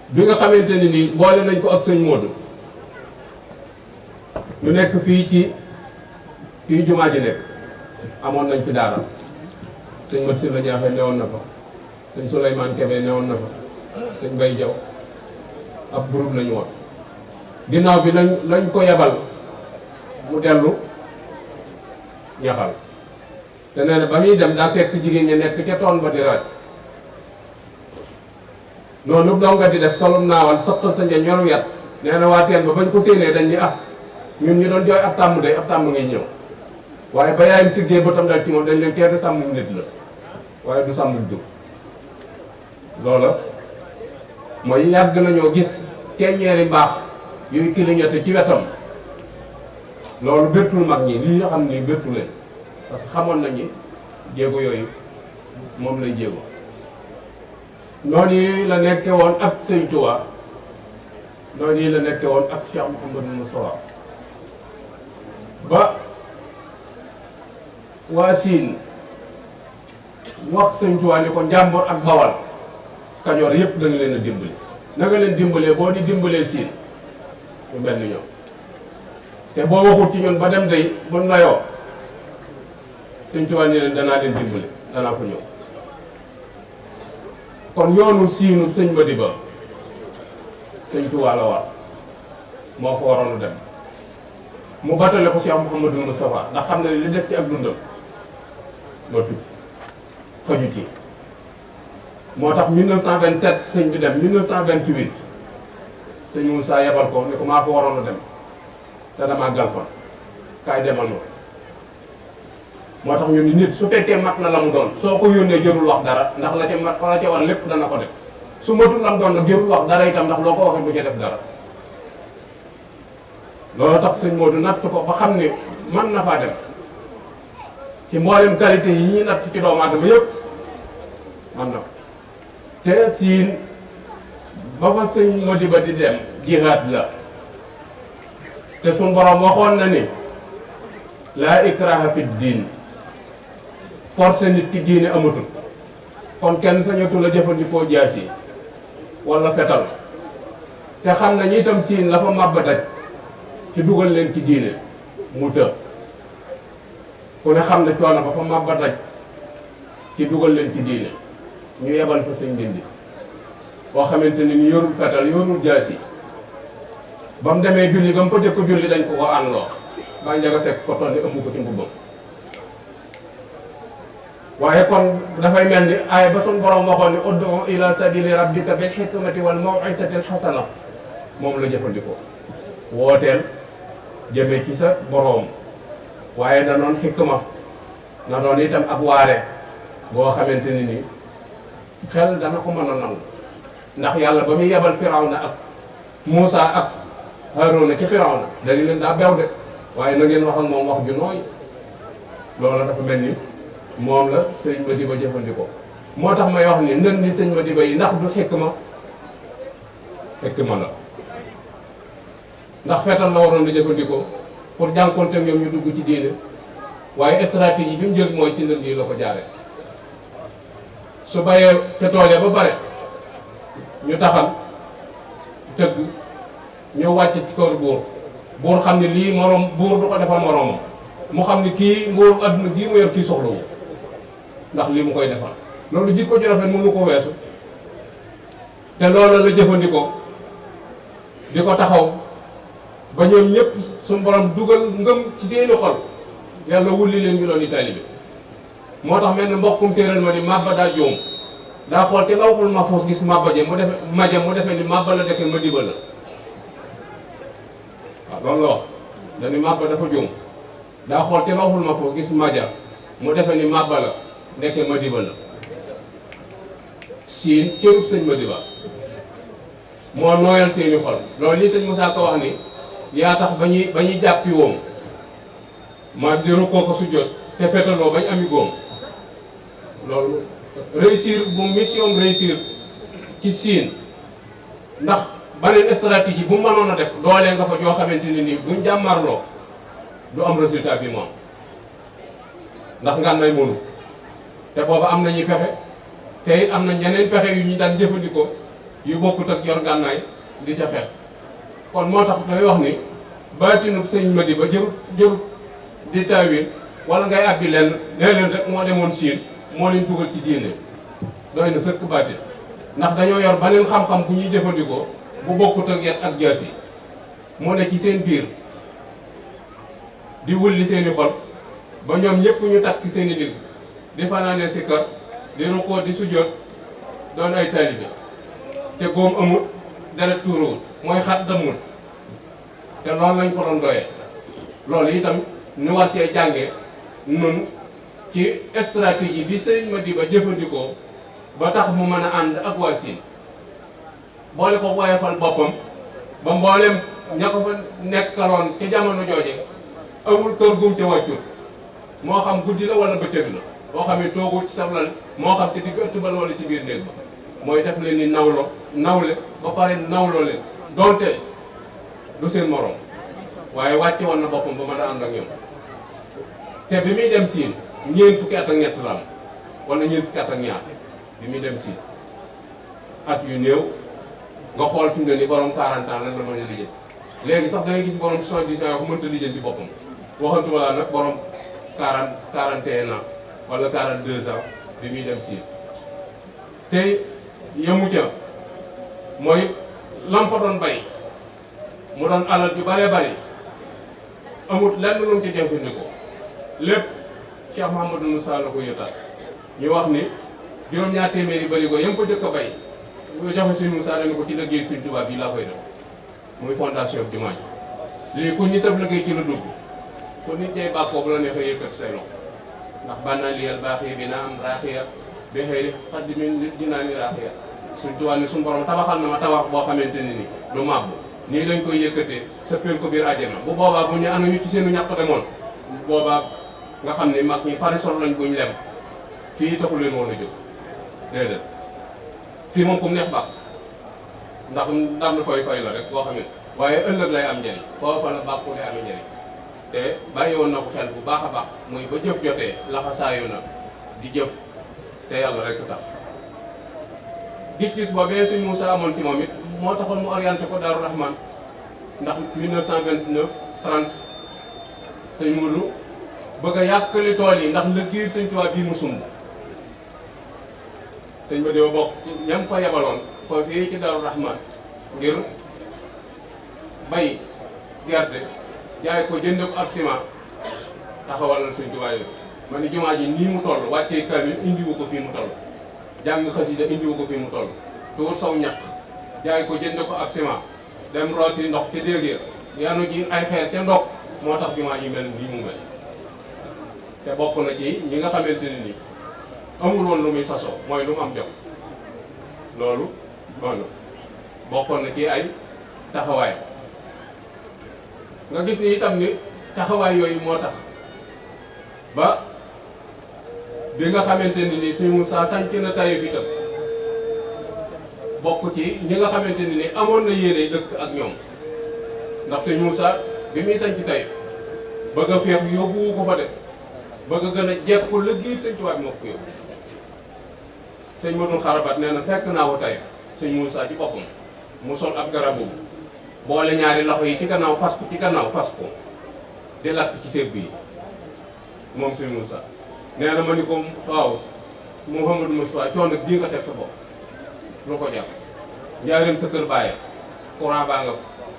bi nga xamante ni nii boole nañ ko ak sëñ Modou ñu nekk fii jumaa ji nekk amoon nañ fi daara sëñ Mat Silla Ñaaxe newoon na fa sëñ Souleymane Kébé newoon na fa sëñ Bay Jaw ab groupe lañu woon ginnaaw bi lañ ko yebal mu dellu ñaxal te nee na ba muy dem daa fekk jigéen ñi nekk ca toon ba di raaj noonu donga di def solum naawal sottal sa nja ñoru yat nee na waa teen ba bañ ko séenee dañ ni ah ñun ñu doon jooy ab sàmm day ab sàmm ngay ñëw waaye ba yaayam siggee bëtam dal ci moom dañ leen kenn sàmmum nit la waaye du sàmmum jur loola mooy yàgg nañoo gis ceeñeeri mbaax yuy kiliñate ci wetam loolu bettul mag ñi lii nga xam ni bettu leen parce que xamoon nañu jéego yooyu moom lay jéego noonu la nekke woon ak Sëñ Tuubaa noonu la nekke woon ak Cheikh Mouhamadou Moustapha ba waa Siin wax Sëñ Tuubaa ni ko Njàmbur ak Bawal Kajoor yëpp da nga leen a dimbali na nga leen dimbalee boo di dimbalee Siin ñu mel ni ñoom te boo waxut ci ñun ba dem day buñ layoo Sëñ Tuubaa ni leen danaa leen dimbali danaa fa ñëw kon yoonu siinu sëñ Madiba Sëñ Tuubaa la war moo fa waroon a dem mu battale ko Cheikh Mouhamadou Moustapha ndax xam ne li des ci ak dundam moo tukki xaju ci moo tax 1927 sëñ bi dem 1928 sëñ Moussa yebal ko ni ko maa fa waroon a dem te damaa galfan kaay demal ma fa moo tax ñu ni nit su fekkee mat na la mu doon soo ko yónnee jërul wax dara ndax la ca war lépp dana ko def su matul la mu doon nag jërul wax dara itam ndax loo ko waxee bu ca def dara loolu tax sëñ Modou natt ko ba xam ne mën na faa dem ci mboolem qualité yi ñuy natt ci doomu aadama yëpp man na ko te Siin ba fa sëñ Madiba di dem jihaad la te suñ borom waxoon na ni laa ikraha fi diin forcé nit ki diine amatul kon kenn sañatu la jëfandikoo jaas yi wala fetal te xam nañu itam Siin la fa màbba daj ci dugal leen ci diine mu të ku ne xam ne coono ba fa màbba daj ci dugal leen ci diine ñu yebal fa sëñ Ndindi boo xamante ni ñu yorul fetal yorul jaas yi ba mu demee julli ba mu fa jëkk julli dañ ko ànloo ba njaga sekk ko tonni ëmb ko ci mbubbam waaye kon dafay mel ni aaya ba suñ borom waxoon ni ud'u ila sabili rabbika bil hikmati wal maw'izati al hasana moom la jëfandikoo wooteel jëme ci sa boroom waaye na doon xikma na doon itam ak waare boo xamante ni ni xel dana ko mën a nangu ndax yàlla ba muy yebal Firawna ak Muusa ak Haaruna ci Firawna dañu leen daa bew de waaye na ngeen wax ak moom wax ju nooy loolu dafa mel ni moom la sëñ Madiba jëfandikoo moo tax may wax ni ndën ni sëñ Madiba yi ndax du xikma la ndax fetal la waroon di jëfandikoo pour jànkonte ñoom ñu dugg ci diine waaye stratégie bi mu jël mooy ci ndënd yi la ko jaare su bayee ca tool ya ba bare ñu taxal tëgg ñëw wàcc ci kaw buur xam ne lii moroom buur du ko defal moroomam mu xam ne kii nguuru adduna gii mu yor kii soxlawu ndax lii mu koy defal loolu jikko ju rafet mënu ko weesu te loolu la jëfandikoo di ko taxaw ba ñoom ñëpp suñu borom dugal ngëm ci seeni xol yàlla wulli leen ñu doon di taalibe moo tax mel ne mbokkum séeréer ma ni mabba daa joom daa xool te lawxul mahfuus gis mabba je mu defe ni mabba la dekke ma diba la waaw loolu la wax dañu mabba dafa joom daa xool te lawxul mahfuus gis maja mu defe ni mabba la dekke ma diba la siin cërub sëñ ma diba moo nooyal seeni xol loolu lii sëñ Moussa Ka wax ni yaa tax ba ñuy jàppi woom ma di rukkoo ko sujjóot te fetaloo bañ ami góom loolu réussir bu mission réussir ci siin ndax beneen stratégie bu mënoon a def doolee nga fa joo xamante ne nii buñ jàmmarloo du am résultat bi moom ndax ngànnaay mënu te booba am nañuy pexe te it am na ñeneen pexe yu ñu daan jëfandikoo yu bokkut ak yor ngànnaay di ca xeex kon moo tax day wax ni baatinu sëñ Madiba jërut di taawil wala ngay abbi leen leen rek moo demoon siin moo leen dugal ci diine doy na sëkk baatin ndax dañoo yor beneen xam-xam bu ñuy jëfandikoo bu bokkut ak yet ak jaas yi mu ne ci seen biir di wulli seeni xol ba ñoom ñëpp ñu takk seeni digg di fanaane si kër di rukkoo di sujjóot doon ay taalibe te góom amul deret tuuruwul mooy xat damul te loolu lañ ko doon doyee loolu itam ñu war cee jànge nun ci stratégie bi sëñ Madiba jëfandikoo ba tax mu mën a ànd ak waa Siin boole ko woyofal boppam ba mboolem ña ko fa nekkaloon ca jamono jooje amul kër gum ca wàccul moo xam guddi la wala bëccëg la boo xam ne toogul ci sablal moo xam te digg ëtt bal wala ci biir néeg ba mooy def leen ni nawle ba pare nawloo leen donte du seen morom waaye wàcce woon na boppam ba mën a ànd ak ñoom te bi muy dem siin ñeent fukki at ak ñett la am wala ñeent fukki at ak ñaar bi muy dem siin at yu néew nga xool fi mu ne ni borom 40 ans lan la mën a lijjanti léegi sax da ngay gis borom 70 ans yoo ko mënta lijjanti boppam waxantuma laa nag borom 41 ans wala 42 ans bi muy dem siin te yemu ca mooy lam fa doon bay mu doon alal ju bëree bëri amut lenn lu mu ci jëfandikoo lépp Cheikh Mouhamadou Moussa la ko yëtaat ñu wax ni juróom-ñaar téeméeri bërigo yam ko jëkk a bay ñu joxe Sëñ Moussa dañu ko ci liggéey Sëñ Tuubaa bii laa koy def muy fondation bi jumaa ji lii ku ñi sab liggéey ci la dugg ku nit ñay bàkkoo bu la neexee yëkkat say loxo ndax bànnaa liyal baaxee bi naa am raaxiya bi xëy xaddi min nit dinaa ni raaxiya Sëñ Tuubaa ni suñu borom tabaxal na ma tabax boo xamante ne ni du màbb nii lañ koy yëkkatee sëppeel ko biir àjjana bu boobaa bu ñu ana ñu ci seenu ñàkk demoon boobaa nga xam ne mag ñi parisol lañ buñ lem fii taxu leen woon a jóg déedéet fii moom ku mu neex baax ndax ndam fay la rek boo xam ne waaye ëllëg lay am njëriñ foofa la baax ku lay amee njëriñ te bàyyi woon na ko xel bu baax a baax muy ba jëf jotee laxasaayu na di jëf te yàlla rek tax gis-gis boobee Sëñ Moussa amoon ci moom it moo taxoon mu orienté ko Daaru Rahman ndax 1929 30 sëñ Moudou bëgg a yàqali tool yi ndax liggéey Sëñ Tuubaa bii mu sumb sëñ ba dee bokk ci ñam ko yebaloon foofu fii ci Daaru Rahman ngir bay gerte jaay ko jënd ko ak ciment taxawal na Sëñ Tuubaa yi ma ni jumaa ji nii mu toll wàccee kamil indiwu ko fii mu toll jàng xasida indiwu ko fii mu toll tuur saw ñaq jaay ko jënd ko ak ciment dem rooti ndox ca déeg yanu ji ay xeer ca ndox moo tax jumaa ji mel nii mu mel te bokk na ci ñi nga xamante ne ni amul woon lu muy sasoo mooy lu mu am jot loolu noonu bokkoon na ci ay taxawaay nga gis ni itam ni taxawaay yooyu moo tax ba bi nga xamante ni nii Sëñ Moussa sanc na Taïf itam bokk ci ñi nga xamante ni nii amoon na yéene dëkk ak ñoom ndax sëñ Moussa bi muy sañ ci tey bëgg a feex yóbbu ko fa de bëgg a gën a jekku liggéey sëñ Tuubaa bi moo ko yóbbu. sëñ Modou Xarabat nee na fekk naa ko tey sëñ Moussa ci boppam mu sol ab garabu boole ñaari loxo yi ci gannaaw fas ko ci gannaaw fas ko di lakk ci séb bi moom sëñ Moussa nee na ma ni ko waaw Mouhamadou Moustapha coono bii nga teg sa bopp lu ko jàpp njaareem sa kër bàyyi courant baa nga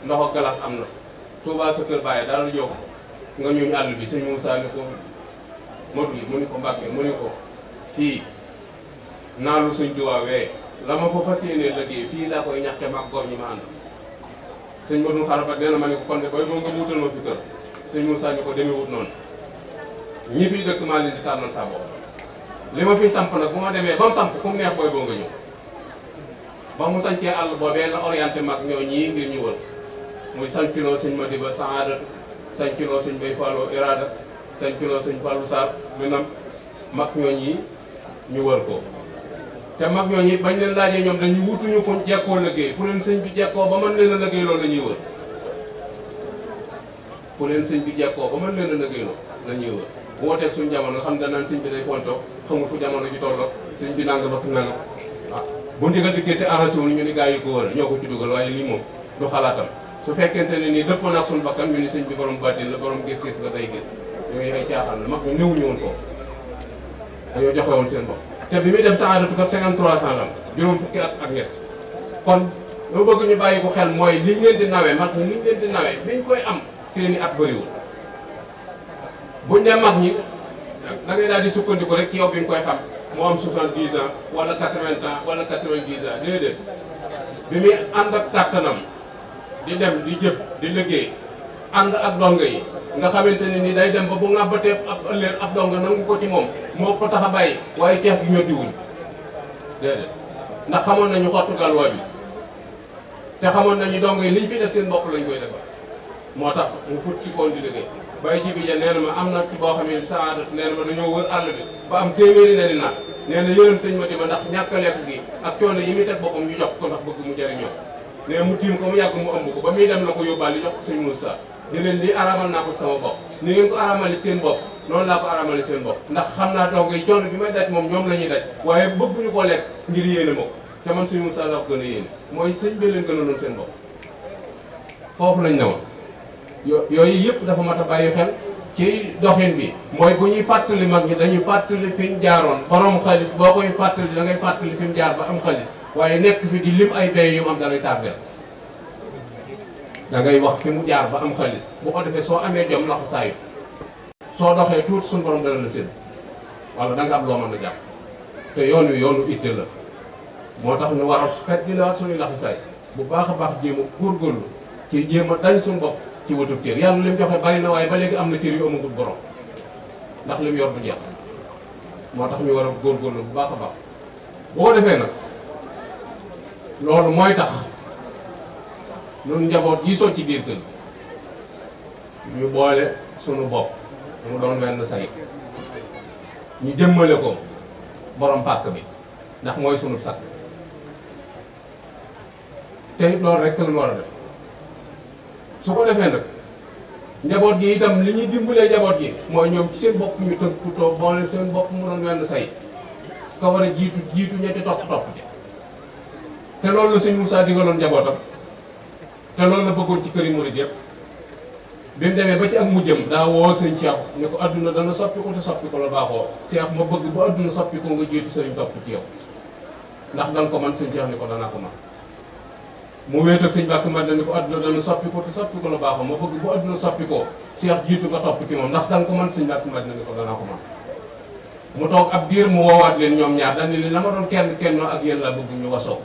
ndox ak glace am na Touba sa kër bàyyi daal jox nga ñuñ àll bi sëñ Moussa ni ko Modou mu ni ko Mbàkke mu ni ko fii naalu sëñ Tuubaa wee la ma fa fas yéenee liggéey fii laa koy ñàkke mag góor ñi ma ànd sëñ Modou Xarabat nee na ma ne ko kon de booy boo nga wutal ma fi kër sëñ Moussa ni ko demewut noonu ñi fiy dëkk maa leen di tànnal saa bopp li ma fi samp nag bu ma demee ba mu samp ku mu neex booy boo nga ñëw ba mu sañcee àll boobee la orienté mag ñoo ñii ngir ñu wër muy sañculoo sëñ Madiba Saadatu sañculoo sëñ Bay Fallou Irada sañculoo sëñ Fallou Sarr minam mag ñoo ñii ñu wër ko te mag ñoo ñi bañ leen laajee ñoom dañu wutuñu fu jekkoo liggéey fu leen sëñ bi jekkoo ba mën leen a liggéey loolu la ñuy wër fu leen sëñ bi jekkoo ba mën leen a liggéey loolu la ñuy wër bu woteeg suñu jamono nga xam danaan sëñ bi day fontoo xamul fu jamono ji tolloo sëñ bi nanga bakk nanga waaw bu ndigal dikkee te arrangé wuñu ñu ni gars yi ko wër ñoo ko ci dugal waaye lii moom du xalaatam su fekkente ne nii dëppoo nag suñu bakkan ñu ni sëñ bi borom bàttin la borom gis-gis la day gis yooyu ay caaxaan la mag ñu néewuñu woon foofu dañoo joxe woon seen bopp te bi muy dem Saadatu kat 53 ans la juróom fukki at ak ñett kon loo bëgg ñu bàyyi ko xel mooy liñ leen di nawee mag ñi liñ leen di nawee biñ koy am seeni at bëriwul buñ ne mag ñi da ngay daal di sukkandiku rek ci yow bi nga koy xam moo am 70 ans wala 80 ans wala 90 ans déedéet bi muy ànd ak kàttanam di dem di jëf di liggéey ànd ak donga yi nga xamante ne ni day dem ba bu ngàbbatee ab ëllëg ab donga nangu ko ci moom moo ko tax a bàyyi waaye ceef gi ñoddi wuñ déedéet ndax xamoon nañu xottu galwaa bi te xamoon nañu donga yi liñ fi def seen bopp lañ koy defal moo tax mu fut ci koon di liggéey bay jibi ja nee na ma am na ci boo xam ne Saadatu nee na ma dañoo wër àll bi ba am téeméeri ne ni naat nee na yërëm sëñ Madiba ndax ñàkk a lekk gi ak coono yi muy teg boppam ñu jox ko ndax bëgg mu jëriñoo nee mu tiim ko mu yàgg mu ëmb ko ba muy dem na ko yóbbaale jox ko sëñ Moussa di leen lii aramal naa ko sama bopp ni ngeen ko aramali seen bopp noonu laa ko aramali seen bopp ndax xam naa donc yi coono bi may daj moom ñoom la ñuy daj waaye bëgguñu ko lekk ngir yéene ma ko te man sëñ Moussa laa ko gën a yéene mooy sëñ bi leen gën a noonu seen bopp foofu lañ ne woon yooyu yëpp dafa mat a bàyyi xel ci doxin bi mooy bu ñuy fàttali mag ñi dañuy fàttali fi ñu jaaroon borom xaalis boo koy fàttali da ngay fàttali fi mu jaar ba am xaalis waaye nekk fi di lim ay bay yu mu am da ngay tardel da ngay wax fi mu jaar ba am xaalis bu ko defee soo amee jom laxu saayu soo doxee tuuti suñu borom dana la sédd wala da nga am loo mën a jàpp te yoon wi yoonu itte la moo tax ñu war a xet di la suñuy laxu saay bu baax a baax jéem a góorgóorlu ci jéem a dañ suñu bopp ci wutub cër yàlla lim joxe bari na waaye ba léegi am na cër yu amagul borom ndax lim yor bu jeex moo tax ñu war a góorgóorlu bu baax a baax boo defee nag loolu mooy tax ñun njaboot yi soo ci biir kër ñu boole sunu bopp mu doon wenn say ñu jëmmale ko borom pàkk bi ndax mooy sunu sakk te loolu rek la ñu war a def su ko defee nag njaboot gi itam li ñuy dimbalee njaboot gi mooy ñoom ci seen bopp ñu tënk ku toog boole seen bopp mu doon wenn say ka war a jiitu ñetti topp ci te loolu la sëñ Moussa digaloon njabootam te loolu la bëggoon ci këri murid yëpp bi mu demee ba ci ak mujjëm daa woo sëñ Cheikh ne ko adduna dana soppi ko te soppi ko la baaxoo Cheikh ma bëgg bu adduna soppi ko nga jiitu sëriñ topp ci yow ndax danga ko man sëñ Cheikh ni ko danaa ko man mu wéet ak sëñ Mbàkke Madina ni ko adduna dana soppi ko te soppi ko la baaxoo ma bëgg bu adduna soppi ko Cheikh jiitu nga topp ci moom ndax danga ko man sëñ Mbàkke Madina ni ko danaa ko man mu toog ab diir mu woowaat leen ñoom ñaar dañ ne la ma doon kenn ak yéen laa bëgg ñu wasoo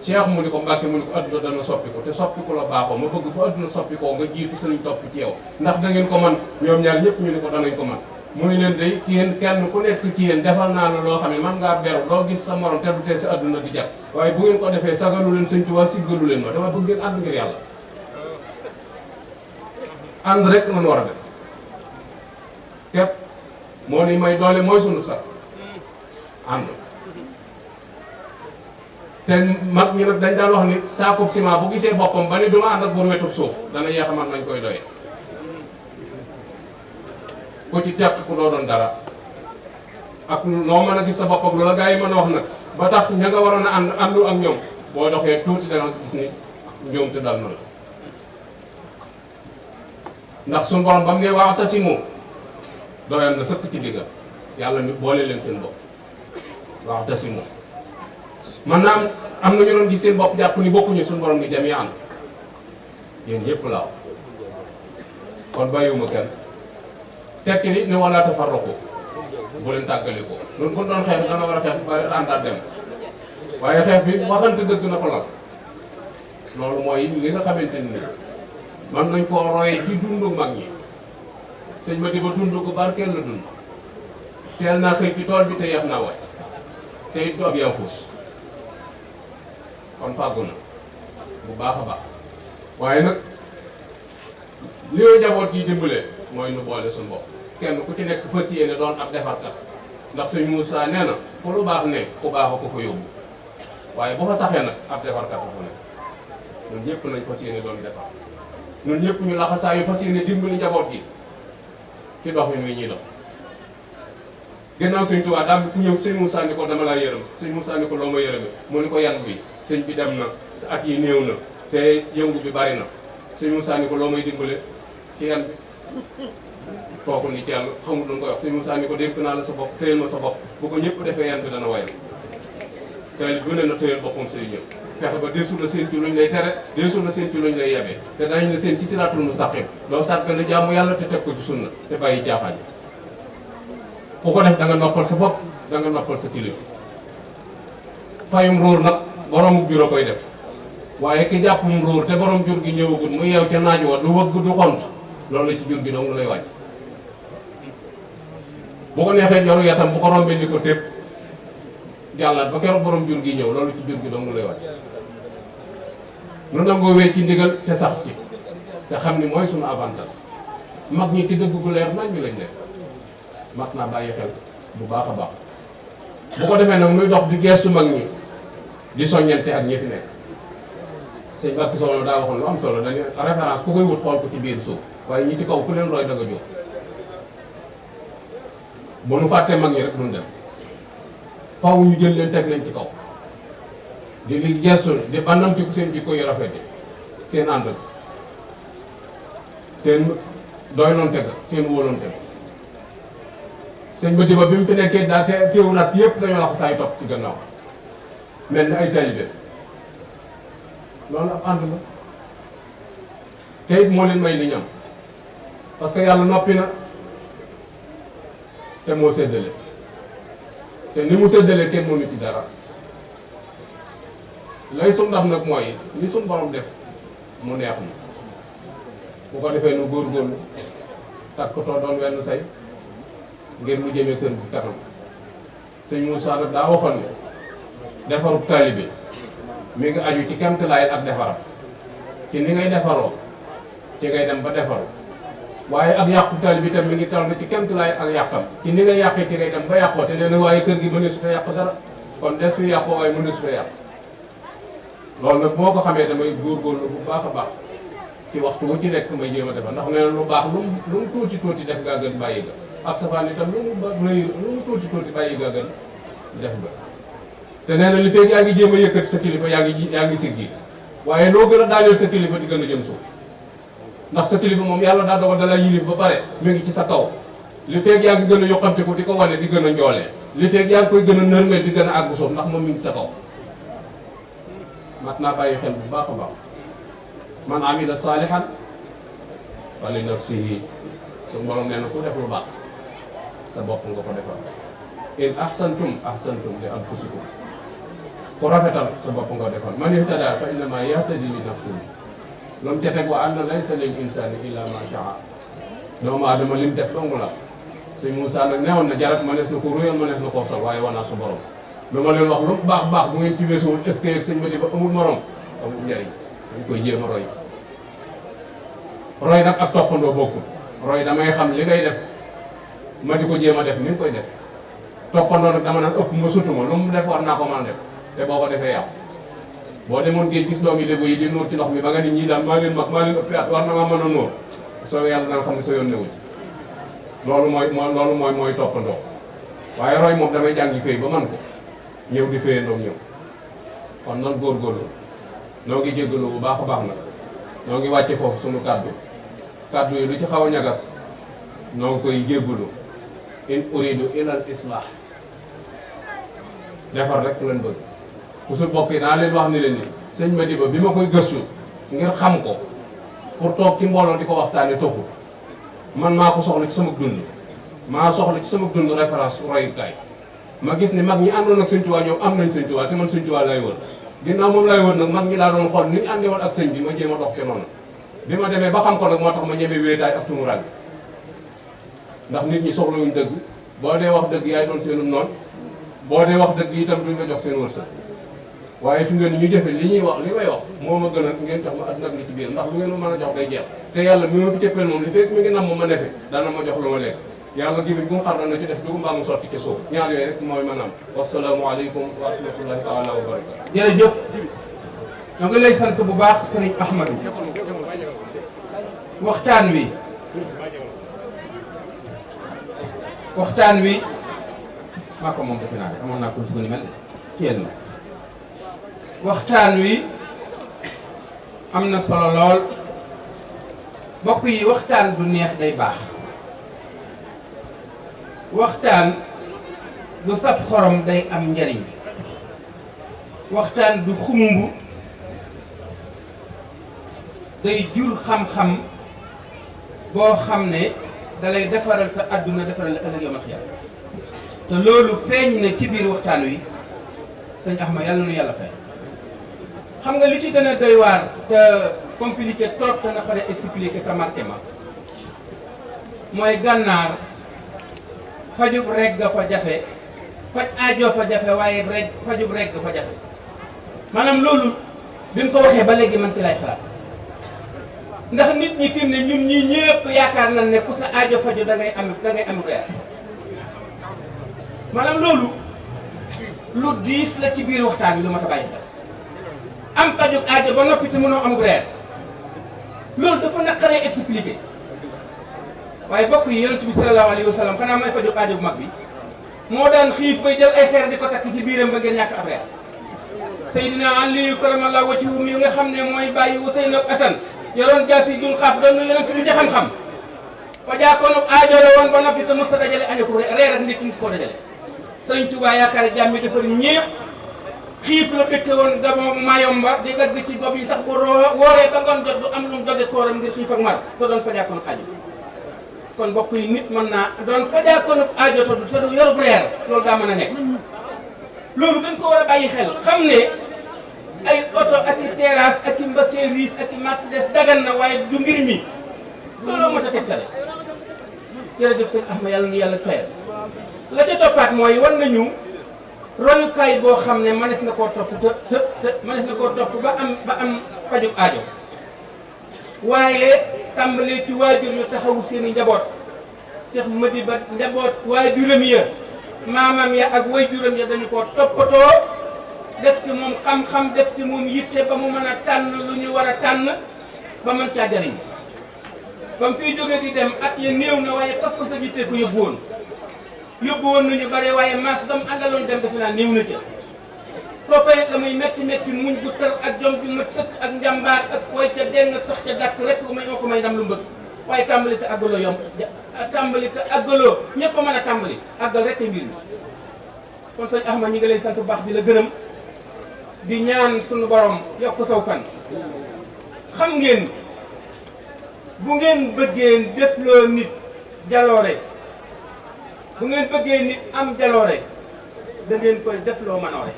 Cheikh mu ni ko Mbàkke mu ni ko adduna dana soppi ko te soppi ko la baaxoo ma bëgg bu adduna soppi ko nga jiitu sëriñ topp ci yow ndax da ngeen ko man ñoom ñaar ñëpp ñu ni ko danañ ko man mu ni leen day yéen kenn ku nekk ci yéen defal naa la loo xam ne man ngaa beru doo gis sa morom te du tee sa adduna di jàpp waaye bu ngeen ko defee sagalu leen sëñ Tuubaa siggalu leen ma dama bëgg ngeen ànd ngir yàlla ànd rek lañ war a def képp moo ni may doole mooy sunu sax ànd te mag ñi nag dañ daan wax ni saakub ciment bu gisee boppam ba ni du ma ànd ak bu wetub suuf dana yeex a man nañ koy doye ku ci teq ku doo doon dara ak loo mën a gis sa bopp ak loola gaa yi mën a wax nag ba tax ña nga waroon a àndu ak ñoom boo doxee tuuti da nga gis ni njuumte dal na la ndax suñu borom ba mu ne wa'tasimu doyoon na sëkk ci diggal yàlla mi boole leen seen bopp wa'tasimu man naa am na ñu doon gis seen bopp jàpp ni bokkuñu suñu borom ni jami'an yéen ñëpp laaw kon bàyyiwuma kenn tekki ni ne wala tafarraqu bu leen tàggale ko ñun bu doon xeex dana war a xeex ba àndaat dem waaye xeex bi waxante dëgg na ko lal loolu mooy li nga xamante ni man nañ koo roye ci dundu mag ñi sëñ ma di ba dund ko barkeel la dund teel naa xëy ci tool bi te yeex naa waay te it du ab yaafus kon fàggu na bu baax a baax waaye nag li yoo jaboot yi dimbale mooy nu boole suñu bopp kenn ku ci nekk fas yéene doon ab defarkat ndax sëñ Moussa nee na fu lu baax ne ku baax a ko fa yóbbu waaye bu fa saxee nag ab defarkat fu ne ñun ñëpp nañ fas yéene doon defar ñun ñëpp ñu laxasaa yu fas yéene dimbali njaboot gi ci doxin wi ñuy dox gannaaw sëñ Tuubaa daam ku ñëw sëñ Moussa ni ko dama laa yërëm sëñ Moussa ni ko loo ma yërëme mu ni ko yan bi sëñ bi dem na at yi néew na te yëngu bi bari na sëñ Moussa ni ko loo may dimbale ci yan bi kooku ni ci yàlla xamul lu ñu koy wax sëñ Moussa ni ko dénk naa la sa bopp téyel ma sa bopp bu ko ñëpp defee yan bi dana wayal tey bu ne na téyel boppam sëñ ñëpp fexe ba deesul la seen ci luñ lay tere deesul la seen ci luñ lay yebee te dañ la seen ci siraatul mustaqim doo sàggane jaamu yàlla te teg ko ci sunna te bàyyi jaaxaan yi ku ko def da nga noppal sa bopp da nga noppal sa kilifa fayum ruur nag borom jur a koy def waaye ki jàppum ruur te borom jur gi ñëwagul mu yeew ca naaj wa du wëgg du xont loolu la ci jur gi dong lay wàcc bu ko neexee joru yatam bu ko rombee ni ko tépp jàllaat ba keroog borom jur gi ñëw loolu ci jur gi dong lay wàcc nu nangoo wee ci ndigal te sax ci te xam ni mooy suñu avantage mag ñi ci dëgg gu leer nañ ñu lañ nekk mat naa bàyyi xel bu baax a baax bu ko defee nag muy dox di geestu mag ñi di soññante ak ñi fi nekk sëñ Bakki Solo daa waxoon lu am solo dañuy référence ku koy wut xool ko ci biir suuf waaye ñi ci kaw ku leen roy da nga jóg bu nu fàttee mag ñi rek duñ dem faw ñu jël leen teg leen ci kaw di li gestu di bannamtiku seen jikko yu rafet yi seen ànd seen doyloonte ga seen wóolonte ga sëñ ba diba bi mu fi nekkee daa teewu nag yëpp dañoo lax saay topp ci gannaaw mel ni ay taalibe loolu ab ànd la te it moo leen may li ñam parce que yàlla noppi na te moo séddale te ni mu séddale kenn mënu ci dara lay sum ndam nag mooy ni suñ borom def mu neex na bu ko defee nu góorgóorlu takkatoo doon wenn say ngir mu jëmee kër gi kanam sëñ Moussa nag daa waxoon ne defarub taalibe mi ngi aju ci kemtalaay ak defaram ci ni ngay defaroo ci ngay dem ba defaru waaye ak yàqu taalibe tam mi ngi tal ci kemtalaay ak yàqam ci ni ngay yàqee ci ngay dem ba yàqoo te nee na waaye kër gi mënees su fa yàq dara kon des fi yàqoo waaye mënees su fa yàq loolu nag moo ko xamee damay góorgóorlu bu baax a baax ci waxtu wu ci nekk may jéem a defar ndax nee na lu baax lu mu tuuti tuuti def gaa gën bàyyi ga ak safaan itam lu mu tuuti tuuti bàyyi gaa gën def ga te nee na li fekk yaa ngi jéem a yëkkati sa kilifa yaa ngi siggi waaye loo gën a daaneel sa kilifa di gën a jëm suuf ndax sa kilifa moom yàlla daa dogal dala yilif ba pare mi ngi ci sa kaw li fekk yaa ngi gën a yokkante ko di ko wane di gën a njoolee li fekk yaa ngi koy gën a nërmeel di gën a àgg suuf ndax moom mi ngi sa kaw mat naa bàyyi xel bu baax a baax man amila saalihan fa li nafsihi su borom nee na ku def lu baax sa bopp nga ko defal in ahsantum ahsantum li anfusikum ku rafetal sa bopp nga defal man ihtada fa innama yahtadi li nafsihi loolu ca teg wa anna laysa lil insani illa ma shaa doomu aadama lim def dong la sëñ Moussa nag newoon na jarat mënees na ko ruyal mënees na koo sol waaye wanaa su borom lu ma leen wax lu baax baax bu ngeen ci weesuwul est-ce que sëñ Madi ba amul morom amul njëriñ dañ koy jéem a roy nag ak toppandoo bokkul roy damay xam li ngay def ma di ko jéem a def ni nga koy def toppandoo nag dama naan ëpp ma sutuma lu mu def war naa ko mën a def te boo ko defee yàqu boo demoon géej gis doomi lébu yi di nuur ci ndox mi ba nga nit ñi daal maa leen mag maa leen ëppi at war na maa mën a nuur soo yàlla na nga xam ne sa yoon newu ci loolu mooy toppandoo waaye roy moom damay jàngi fay ba man ko ñëw di fayandoo ñëw kon nan góorgóorlu noo ngi jéggalu bu baax a baax nag noo ngi wàcce foofu sunu kàddu yi lu ci xaw a ñagas noo ngi koy jéggalu in uridu ilal islah defar rek lañ bëgg toujours bokk yi naa leen wax ni leen ni sëñ Madiba bi ma koy gëstu ngir xam ko pour toog ci mbooloo di ko waxtaane toxu man maa ko soxla ci sama dund maa soxla ci sama dund référence royukaay ma gis ni mag ñi àndoon ak sëñ Tuubaa ñoom am nañ sëñ Tuubaa te man sëñ Tuubaa lay wër ginnaaw moom lay wër nag mag ñi laa doon xool ni ñu àndee woon ak sëñ bi ma jéem a dox ci noonu bi ma demee ba xam ko nag moo tax ma ñemee wéetaay ak tumuraan ndax nit ñi soxlawuñ dëgg boo dee wax dëgg yaay doon seenum noonu boo dee wax dëgg itam duñ ko jox seen wërsëg waaye fi ngeen ñu jëfe li ñuy wax li may wax moo ma gën a ngeen jox ma àdduna ak li ci biir ndax lu ngeen ma mën a jox day jeex te yàlla mi ma fi cëppeel moom li fekk mi ngi nam ma nefe dana ma jox lu ma lekk yàlla gi bi bu mu xam na ci def dugub mbaa mu sotti ci suuf ñaar yooyu rek mooy maanaam wasalaamualeykum wa rahmatullahi taala wa barakatu jërëjëf ñoo ngi lay sant bu baax sëriñ Ahmadou waxtaan wi maa ko moom defe naa de amoon naa ko su ni mel de kiyel na waxtaan wi am na solo lool mbokk yi waxtaan du neex day baax waxtaan du saf xorom day am njariñ waxtaan du xumb day jur xam-xam boo xam ne dalay defaral sa àdduna defaral la ëllëg yawmal xiyaama te loolu feeñ na ci biir waxtaan wi sëñ Ahmad yàlla na nu yàlla fay xam nga li ci gën a doy waar te compliqué trop te naqare expliqué te marqué ma mooy gànnaar fajub rek ga fa jafe faj aajo fa jafe waaye rek fajub rek ga fa jafe maanaam loolu bi mu ko waxee ba léegi man ci lay xalaat ndax nit ñi fi mu ne ñun ñii ñëpp yaakaar nañ ne ku sa aajo faju da ngay am reer maanaam loolu lu diis la ci biir waxtaan wi lu ma ta bàyyi xel am fajug aajo ba noppi te mënoo amug reer loolu dafa naqaree expliqué waaye bokk yi yonent bi sallallahu alayhi wa sallam xanaa mooy fajug aajo bu mag bi moo daan xiif bay jël ay xeer di ko takk ci biiram ba ngeen ñàkk ab reer Seydina Ali karamallahu wajhahu mi nga xam ne mooy bàyyi Useyn ak Asan yoroon jaasi dul xaaf doon na yonent bi di xam-xam fajaakoonu aajo la woon ba noppi te mos a dajale año ko reer ak nit ki mos koo dajale Sëriñ Tuubaa yaakaar jàmm mi defar ñépp xiif la dëkke woon Gabon Mayomba di dagg ci gob yi sax bu wooree ba ngoon jot du am lu mu doge kooram ngir xiif ak mar te doon fajaakoonu aajo kon mbokk yi nit mën naa doon fajaakoonu aajo te du yorub reer loolu daa mën a nekk loolu dañ ko war a bàyyi xel xam ne ay oto ak i terrasse ak i Mercedes ak i Mercedes dagan na waaye du mbir mi looloo mat a tegtale jërëjëf sëñ Ahmad yàlla nu yàlla fayal la ca toppaat mooy war nañu royukaay boo xam ne mënees na koo topp te mënees na koo topp ba am fajug aajo waaye tàmbalee ci waajur ñu taxawu seen i njaboot Cheikh Madiba njaboot waajuram ya maamam ya ak waajuram ya dañu koo toppatoo def ci moom xam-xam def ci moom yitte ba mu mën a tànn lu ñu war a tànn ba mën caa jariñ ba mu fiy jógee di dem at ya néew na waaye parce que sa yitte ko yóbbu woon nañu bare waaye maas dam àndaloon dem defe naa néew na ca foofa it la muy metti muñ gu tar ak jom ju mat sëkk ak njàmbaar ak way ca dégg nga sax ca dàkk rek moo ko may ndam lu mbëgg waaye tàmbali te àggaloo yomb tàmbali te àggaloo ñëpp a mën a tàmbali àggal rek mbir mi kon sëñ Ahmad ñi ngi lay sant bu baax di la gërëm di ñaan suñu borom yokk saw fan xam ngeen bu ngeen bëggee defloo nit jaloore bu ngeen bëggee nit am jaloore da ngeen koy defloo manoore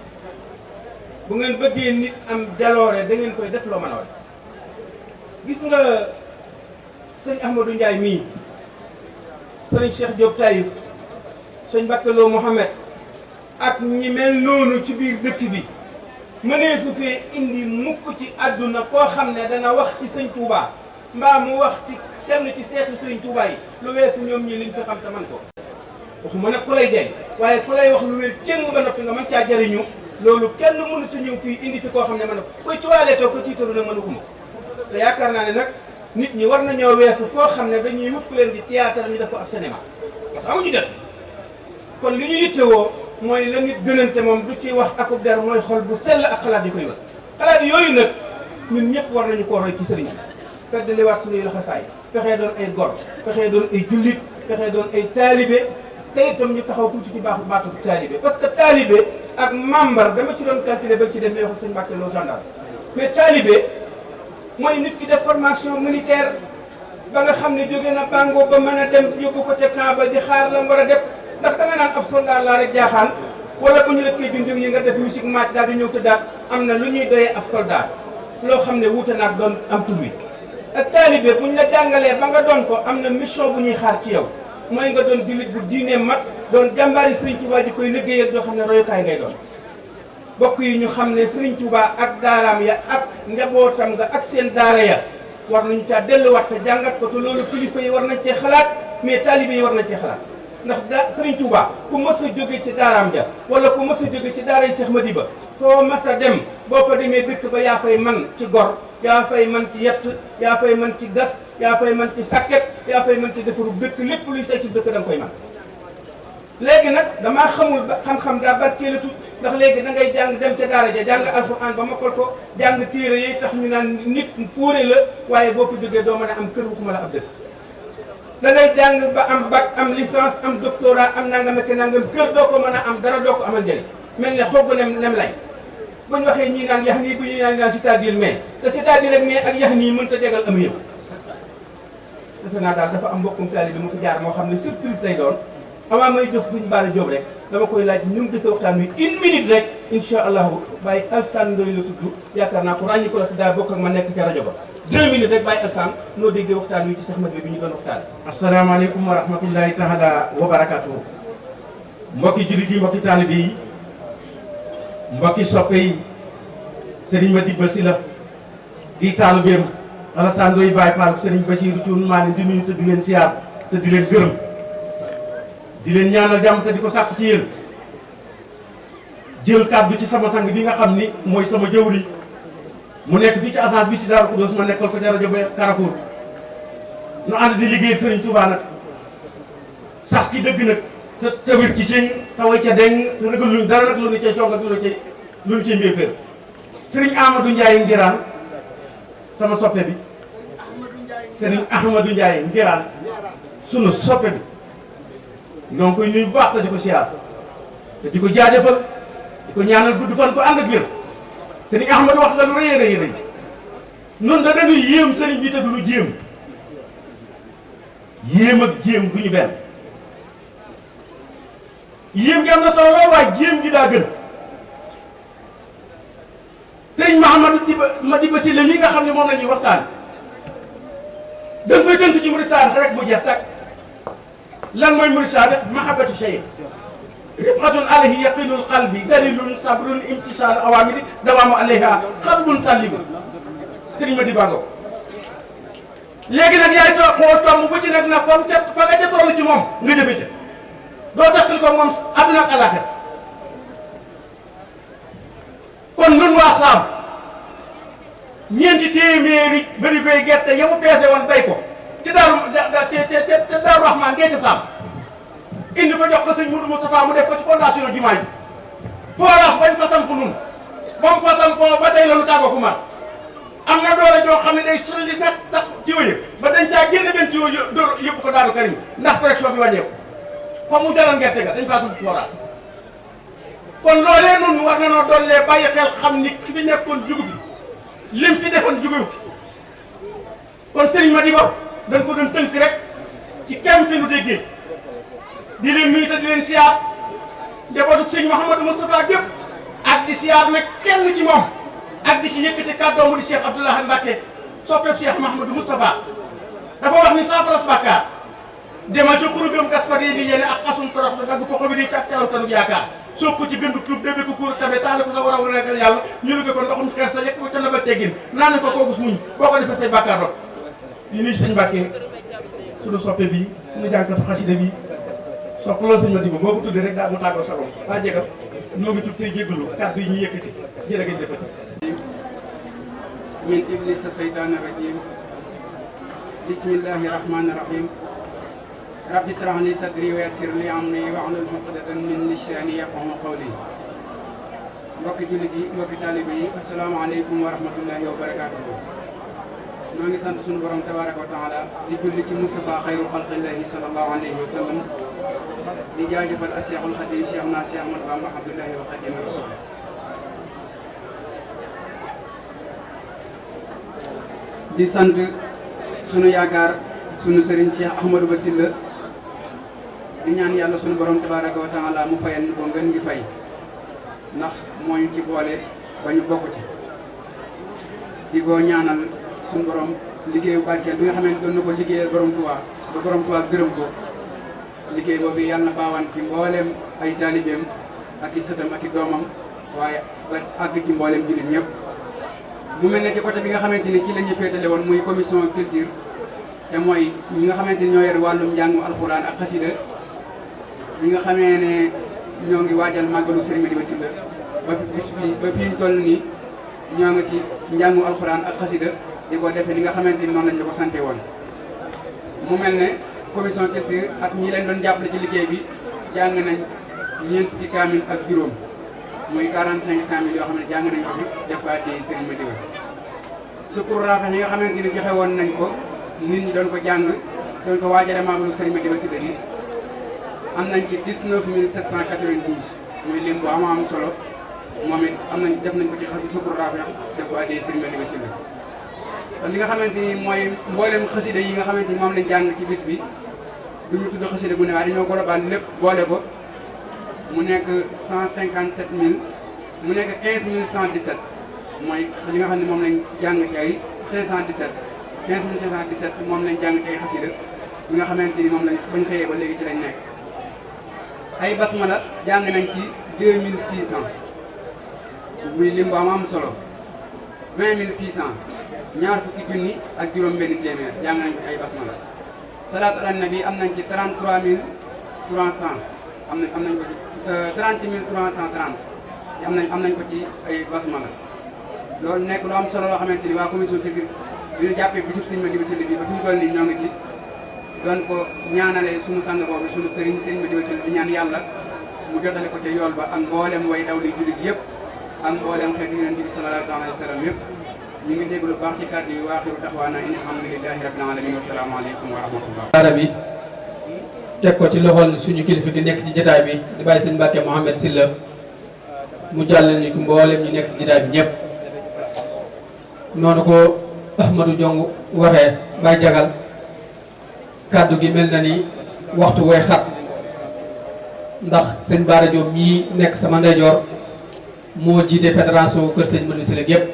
bu ngeen bëggee nit am jaloore da ngeen koy defloo manoore gis nga sëñ Ahmadou Ndiaye mii sëñ Cheikh Diop Taïf sëñ Bakkaloo Mohamed ak ñi mel noonu ci biir dëkk bi mënee su fee indi mukk ci àdduna koo xam ne dana wax ci sëñ Touba mbaa mu wax ci kenn ci seexi sëñ Touba yi lu weesu ñoom ñi liñ fi xam te man ko waxuma nag ku lay jey waaye ku lay wax lu wér cëng ba noppi nga mën caa jariñu loolu kenn mënu ci ñëw fii indi fi koo xam ne mën na koy tuwaaleetoo ko tiitaru ne mënu ko ma te yaakaar naa ne nag nit ñi war nañoo weesu foo xam ne dañuy wut ku leen di théâtre ñu def ko ab cinéma parce que amuñu jot kon li ñu yittewoo mooy la nit gënante moom du ci wax akub der mooy xol bu sell ak xalaat yi koy wër xalaat yooyu nag ñun ñëpp war nañu koo roy ci sëriñ bi fedd li waat suñuy laxasaay fexee doon ay gor fexee doon ay jullit fexee doon ay taalibe te itam ñu taxaw tuuti ci baaxu baatu taalibe parce que taalibe ak membre dama ci doon calculer ba ci dem may wax ak sëñ Mbàkke Lo gendarme mais taalibe mooy nit ki def formation militaire ba nga xam ne jóge na Bango ba mën a dem yóbbu ko ca camp ba di xaar la war a def ndax da nga naan ab soldat laa rek jaaxaan wala bu ñu la koy junjung yi nga def musique match daal di ñëw tëddaat am na lu ñuy doyee ab soldat loo xam ne wuute naag doon am tur wi ak taalibe bu ñu la jàngalee ba nga doon ko am na mission bu ñuy xaar ci yow mooy nga doon jullit bu diinee mat doon jàmbaari Serigne Touba di koy liggéeyal doo xam ne royukaay ngay doon bokk yi ñu xam ne Serigne Touba ak daaraam ya ak njabootam nga ak seen daara ya war nañu caa delluwaat te jàngat ko te loolu kilifa yi war nañ cee xalaat mais taalibe yi war nañ cee xalaat ndax Serigne Touba ku mës a jóge ci daaraam ja wala ku mës a jóge ci daara yi Cheikh Madiba foo mës a dem boo fa demee dëkk ba yaa fay man ci gor yaa fay man ci yett yaa fay man ci gas yaa fay man ci sàkket yaa fay man ci defaru dëkk lépp luy saytu dëkk da nga koy man léegi nag damaa xamul ba xam-xam daa barkeelatu ndax léegi da ngay jàng dem ca daara ja jàng alxuraan ba mokkal ko jàng téere yi tax ñu naan nit fóore la waaye boo fi jógee doo mën a am kër waxuma la ab dëkk da ngay jàng ba am bac am licence am doctorat am nangam ak nangam kër doo ko mën a am dara doo ko amal njëriñ mel ne xogg nem lay buñ waxee ñii naan yax nii bu ñuy naan c'est-à-dire mais te c'est-à-dire rek mais ak yax nii mënut a jegal am yëpp defe naa daal dafa am mbokkum taalibe bi mu fi jaar moo xam ne surprise lay doon avant may jox buñu baara jóob rek dama koy laaj ñu ngi dese waxtaan wi une minute rek incha allahu Baye Alsane Ndoye la tudd yaakaar naa ko ràññi ko la daa bokk ak ma nekk ca rajo ba 2 minutes rek Baye Alsane noo déggee waxtaan wi ci Cheikh Madiba bi ñu doon waxtaan. asalaamaaleykum wa rahmatullahi taala wa barakatuhu mbokki jullit yi mbokki taalibe yi mbokki soppe yi Serigne Madiba Sylla di taalibeem Alassane Ndoye Baye Fall Serigne Bachirou Thioune maa leen di nuyu te di leen siyaar te di leen gërëm di leen ñaanal jàmm te di ko sàkku ci yéen jël kàddu ci sama sang bi nga xam ni mooy sama jëwriñ mu nekk fii ci agence bi ci Darou Khoudoss ma nekkal ko ca rajo ba Carrefour nu ànd di liggéey Serigne Touba nag sax ci dëgg nag te tawir ci cëñ taway ca deng te rëgal luñ dara nag lu ñu cay coog ak lu ñu cay mbéeféer Serigne Amadou Ndiaye Ngiraan sama soppe bi Serigne Ahmadou Ndiaye Ngiraan sunu soppe bi ñoo ngi koy nuyu bu baax te di ko siyaar te di ko jaajëfal di ko ñaanal gudd fan ko ànd ak wér Serigne Ahmadou wax la lu rëy a rëy rëy noonu da dañuy yéem Serigne bi te du ñu jéem yéem ak jéem du ñu benn yéem gi am na solo lool waaye jéem gi daa gën Serigne Madiba Sylla mi nga xam ne moom la ñuy waxtaan da nga koy tënk ci murid saadiq rek mu jeex tàkk lan mooy murid saadiq mahabbatu shay rifqatun alayhi yaqinul qalbi dalilun sabrun imtisal awamiri dawaamu alayha qalbun sallimu Serigne Madiba Ngo léegi nag yaay toog xool tomb bu ci nekk nag comme fa nga ca toll ci moom nga jëfe ca doo taxal ko moom àdduna ak àllaaxira kon nun waa saam ñeenti téeméeri bëri koy gerte yamu peese woon bay ko ci daaru Rahman ngee ca saam indi ko jox ko sëñ Moudou Moustapha mu def ko ci fondation jumaa ji forage bañ fa samp nun moom fa sampoo ba tey la nu tàggoo ku mat am na doole joo xam ne day solli nag sax ci wëye ba dañ caa génn benn ci yóbbu ko Daaru Karim ndax pression bi wàññeeku fa mu jaral gerte ga dañ faa samp forage kon loolee noonu war na noo dollee bàyyi xel xam ni ki fi nekkoon jugu bi lim fi defoon jugu fi kon Serigne Madiba dañ ko doon tënk rek ci kem fi nu déggee di leen nuyu te di leen siyaar njabootu sëñ Mouhamadou Moustapha gépp ak di siyaar nag kenn ci moom ak di ci yëkkati kàddoomu di Cheikh Abdoulaye Mbacké soppeeb Cheikh Mouhamadou Moustapha dafa wax ni saafaras bàkkaar demal ci xurugam gaspar yi di yéene ak xasum torox da dagg foko bi di cak teeru tanub yaakaar soog ko ci gëndu tuub débbe ko kuur tabe taale ko sa war a war a nekkal yàlla ñu luge ko ndoxum xeer sa yekk ko ca nabal teggin naa ne ko koo gis muñ boo ko defee say bàkkaar rok yi nuy sëñ Mbacké suñu soppe bi suñu jànkatu xasida bi sopp loolu sëñ Madiba boo ko tuddee rek daa mu tàggoo sa bopp waa jégal noo ngi tub tey jéggalu kàddu yi ñu yëkkati jërë ngeen jëfati min iblisa seytaani rajim bismillahi rahmani rahim rabbi israh li sadri wa yassir li amri wahlul uqdatan min lisani yafqahu qawli mbokki jullit yi mbokki taalibe yi asalaamaaleykum wa rahmatullahi wa barakatuhu noo ngi sant suñu borom tabaraka wa taala di julli ci Mustafa xayru xalqillahi sallallahu alayhi wa sallam di jaajëfal Cheikhul Khadim Cheikh na Cheikh Ahmadou Bamba Abdullahi wa Khadim Rasul di sant sunu yaakaar sunu sëriñ Cheikh Ahmadou Bassila di ñaan yàlla sunu borom tabaraka wa taala mu fayal ñu ko ngën ngi fay ndax moo ñu ci boole ba ñu bokk ci di ko ñaanal sunu borom liggéeyu barkeel bi nga xam ne doon na ko liggéeyal borom Tuubaa ba borom Tuubaa gërëm ko liggéey boobu yàlla na baawaan ci mbooleem ay taalibeem ak i sëtam ak i doomam waaye ba àgg ci mbooleem jullit ñëpp mu mel ne ci côté bi nga xamante ni kii la ñuy féetale woon muy commission culture te mooy ñi nga xamante ni ñoo yor wàllum njàngu alxuraan ak xasida bi nga xamee ne ñoo ngi waajal màggalu Serigne Mady Bassila ba fi bis bi ba fi ñu toll nii ñoo ngi ci njàngu alxuraan ak xasida di ko defee ni nga xamante ni noonu lañ la ko sante woon mu mel ne commission culture ak ñi leen doon jàppale ci liggéey bi jàng nañ ñeent fukki kaamil ak juróom muy 45 kaamil yoo xam ne jàng nañ ko fi def ko addi Serigne Mady Ba sukkur raafe yi nga xamante ni joxe woon nañ ko nit ñi doon ko jàng doon ko waajale màggalu Serigne Mady Bassila gi am nañ ci 19 792 muy lim bu am solo moom it am nañ def nañ ko ci sukkur raafe def ko addi Serigne Mady Bassila kon li nga xamante ni mooy mboolem xasida yi nga xamante ni moom lañ jàng ci bis bi du ñu tudd xasida gu ne waaye dañoo global lépp boole ko mu nekk 157117 mooy li nga xam ne moom lañ jàng ci ay 517 15517 moom lañ jàng ci ay xasida bi nga xamante ni moom lañ bañ xëyee ba léegi ci lañ nekk ay basmala jàng nañ ci 2600 muy lim bu am solo 20600 ñaar fukki junni ak juróom-benn téeméer jàng nañ ci ay basmala salaatu ala nabi am nañ ci 33300 am nañ ko ci 30330 am nañ ko ci ay basmala loolu nekk lu am solo loo xamante ni waa commission culture bi ñu jàppee bisub Serigne Mady Bassila bi ba fi ñu toll nii ñoo ngi ci doon ko ñaanale suñu sang boobu suñu sëriñ Serigne Mady Bassila di ñaan yàlla mu jotale ko ca yool ba ak mboolem way daw li jullit yëpp ak mboolem xeetu yonent bi sallallahu alayhi wa sallam yëpp ñu ngi déglu baax ci kàddu yi waaxiru daxwaana in alhamdulillahi rabbil alamin wa salaamu aleykum wa rahmatullah daara bi teg ko ci loxol suñu kilifa gi nekk ci jotaay bi di bàyyi sëñ Mbàkke Mouhamed Sylla mu jàllale ni ko mboolem ñu nekk ci jotaay bi ñëpp noonu ko Ahmadou Diong waxee bay jagal kàddu gi mel na ni waxtu way xat ndax sëñ Bara Diop mii nekk sama ndeyjoor moo jiite fédération kër sëñ Mady Bassila yëpp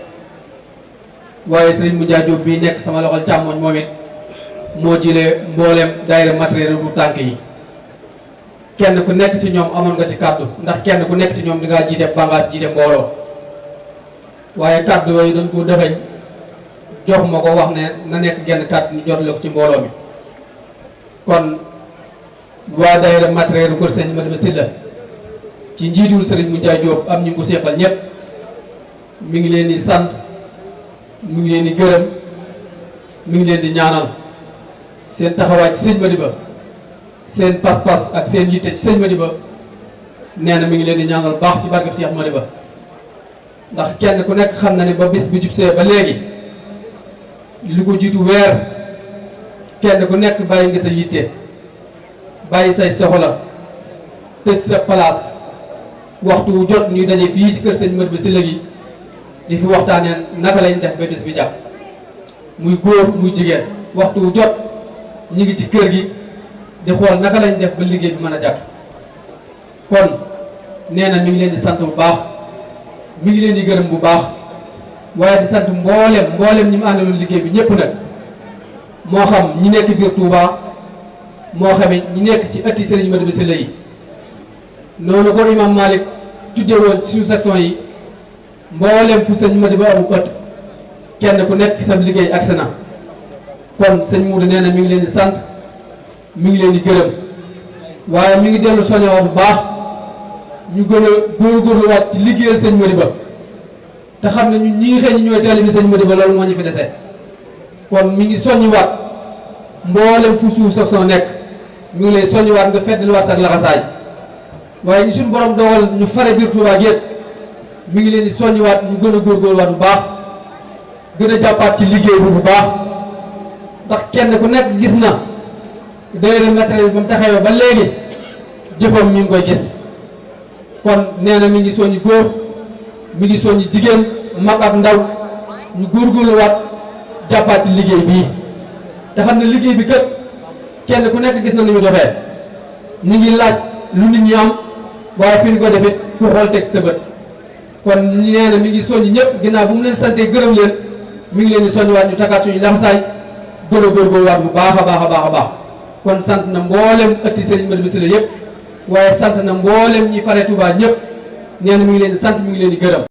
waaye sëriñ Moudia Diop bii nekk sama loxol càmmoñ moom it moo jilee mboolem daayira matériel du tànk yi kenn ku nekk ci ñoom amoon nga ci kàddu ndax kenn ku nekk ci ñoom di ngaa jiite bàngaas jiite mbooloo waaye kàddu yooyu dañ ko dëxëñ jox ma ko wax ne na nekk genn kàddu ñu jotale ko ci mbooloo mi kon waa daayira matériel du kër sëñ Mady Bassila ci njiitul sëriñ Moudia Diop am ñu ko seqal ñëpp mi ngi leen di sant mi ngi leen di gërëm mi ngi leen di ñaanal seen taxawaay ci sëñ Mady Ba seen pas-pas ak seen yitte ci sëñ Mady Ba nee na mi ngi leen di ñaanal baax ci barkeb Cheikh Mady Ba ndax kenn ku nekk xam na ne ba bis bi jubsee ba léegi li ko jiitu weer kenn ku nekk bàyyi nga sa yitte bàyyi say soxla tëj sa place waxtu wu jot ñuy daje fii ci kër sëñ Mady Bassila gi di fi waxtaanee naka lañ def ba bis bi jàpp muy góor muy jigéen waxtu wu jot ñu ngi ci kër gi di xool naka lañ def ba liggéey bi mën a jàpp kon nee na mi ngi leen di sant bu baax mi ngi leen di gërëm bu baax waaye di sant mboolem ñi mu àndaloon liggéey bi ñëpp nag moo xam ñi nekk biir Touba moo xam ñi nekk ci ëtti Serigne Mady Bassila yi noonu ko imam Malick tuddee woon ci suñu section yi mboolem fu sëñ Mady Ba amu ëtt kenn ku nekk sa liggéey ak na kon sëñ Muudu nee na mi ngi leen di sant mi ngi leen di gërëm waaye mi ngi dellu soññoo bu baax ñu gën a góorgóorluwaat ci liggéeyal sëñ Madiba te xam ne ñun ñi ngi xëy ñi ñooy taalibe sëñ Madiba loolu moo ñu fi dese kon mi ngi soññiwaat mboolem fu suuf sax soo nekk mi ngi lay soññiwaat nga feddaliwaat sax laxasaay waaye ñu suñu borom dogal ñu fare biir Touba yëpp mi ngi leen di soññiwaat ñu gën a góorgóorluwaat bu baax gën a jàppaat ci liggéey bi bu baax ndax kenn ku nekk gis na daayira matériel ba mu taxawee ba léegi jëfam mi ngi koy gis kon nee na mi ngi soññi góor mi ngi soññi jigéen mag ak ndaw ñu góorgóorluwaat jàppaat ci liggéey bii te xam ne liggéey bi kat kenn ku nekk gis na ni ñu doxee ñu ngi laaj lu nit ñi am waaye fi ñu ko defee ku xool teg sa bët kon nee na mi ngi soññi ñëpp ginnaaw bu mu leen santee gërëm leen mi ngi leen di soññiwaat ñu takkaat suñu laxasaay gën a góorgóorluwaat bu baax a baax a baax a baax kon sant na mboolem ëtti Serigne Madiba Sylla yëpp waaye sant na mboolem ñi fare Touba ñëpp nee na mi ngi leen di sant mi ngi leen di gërëm.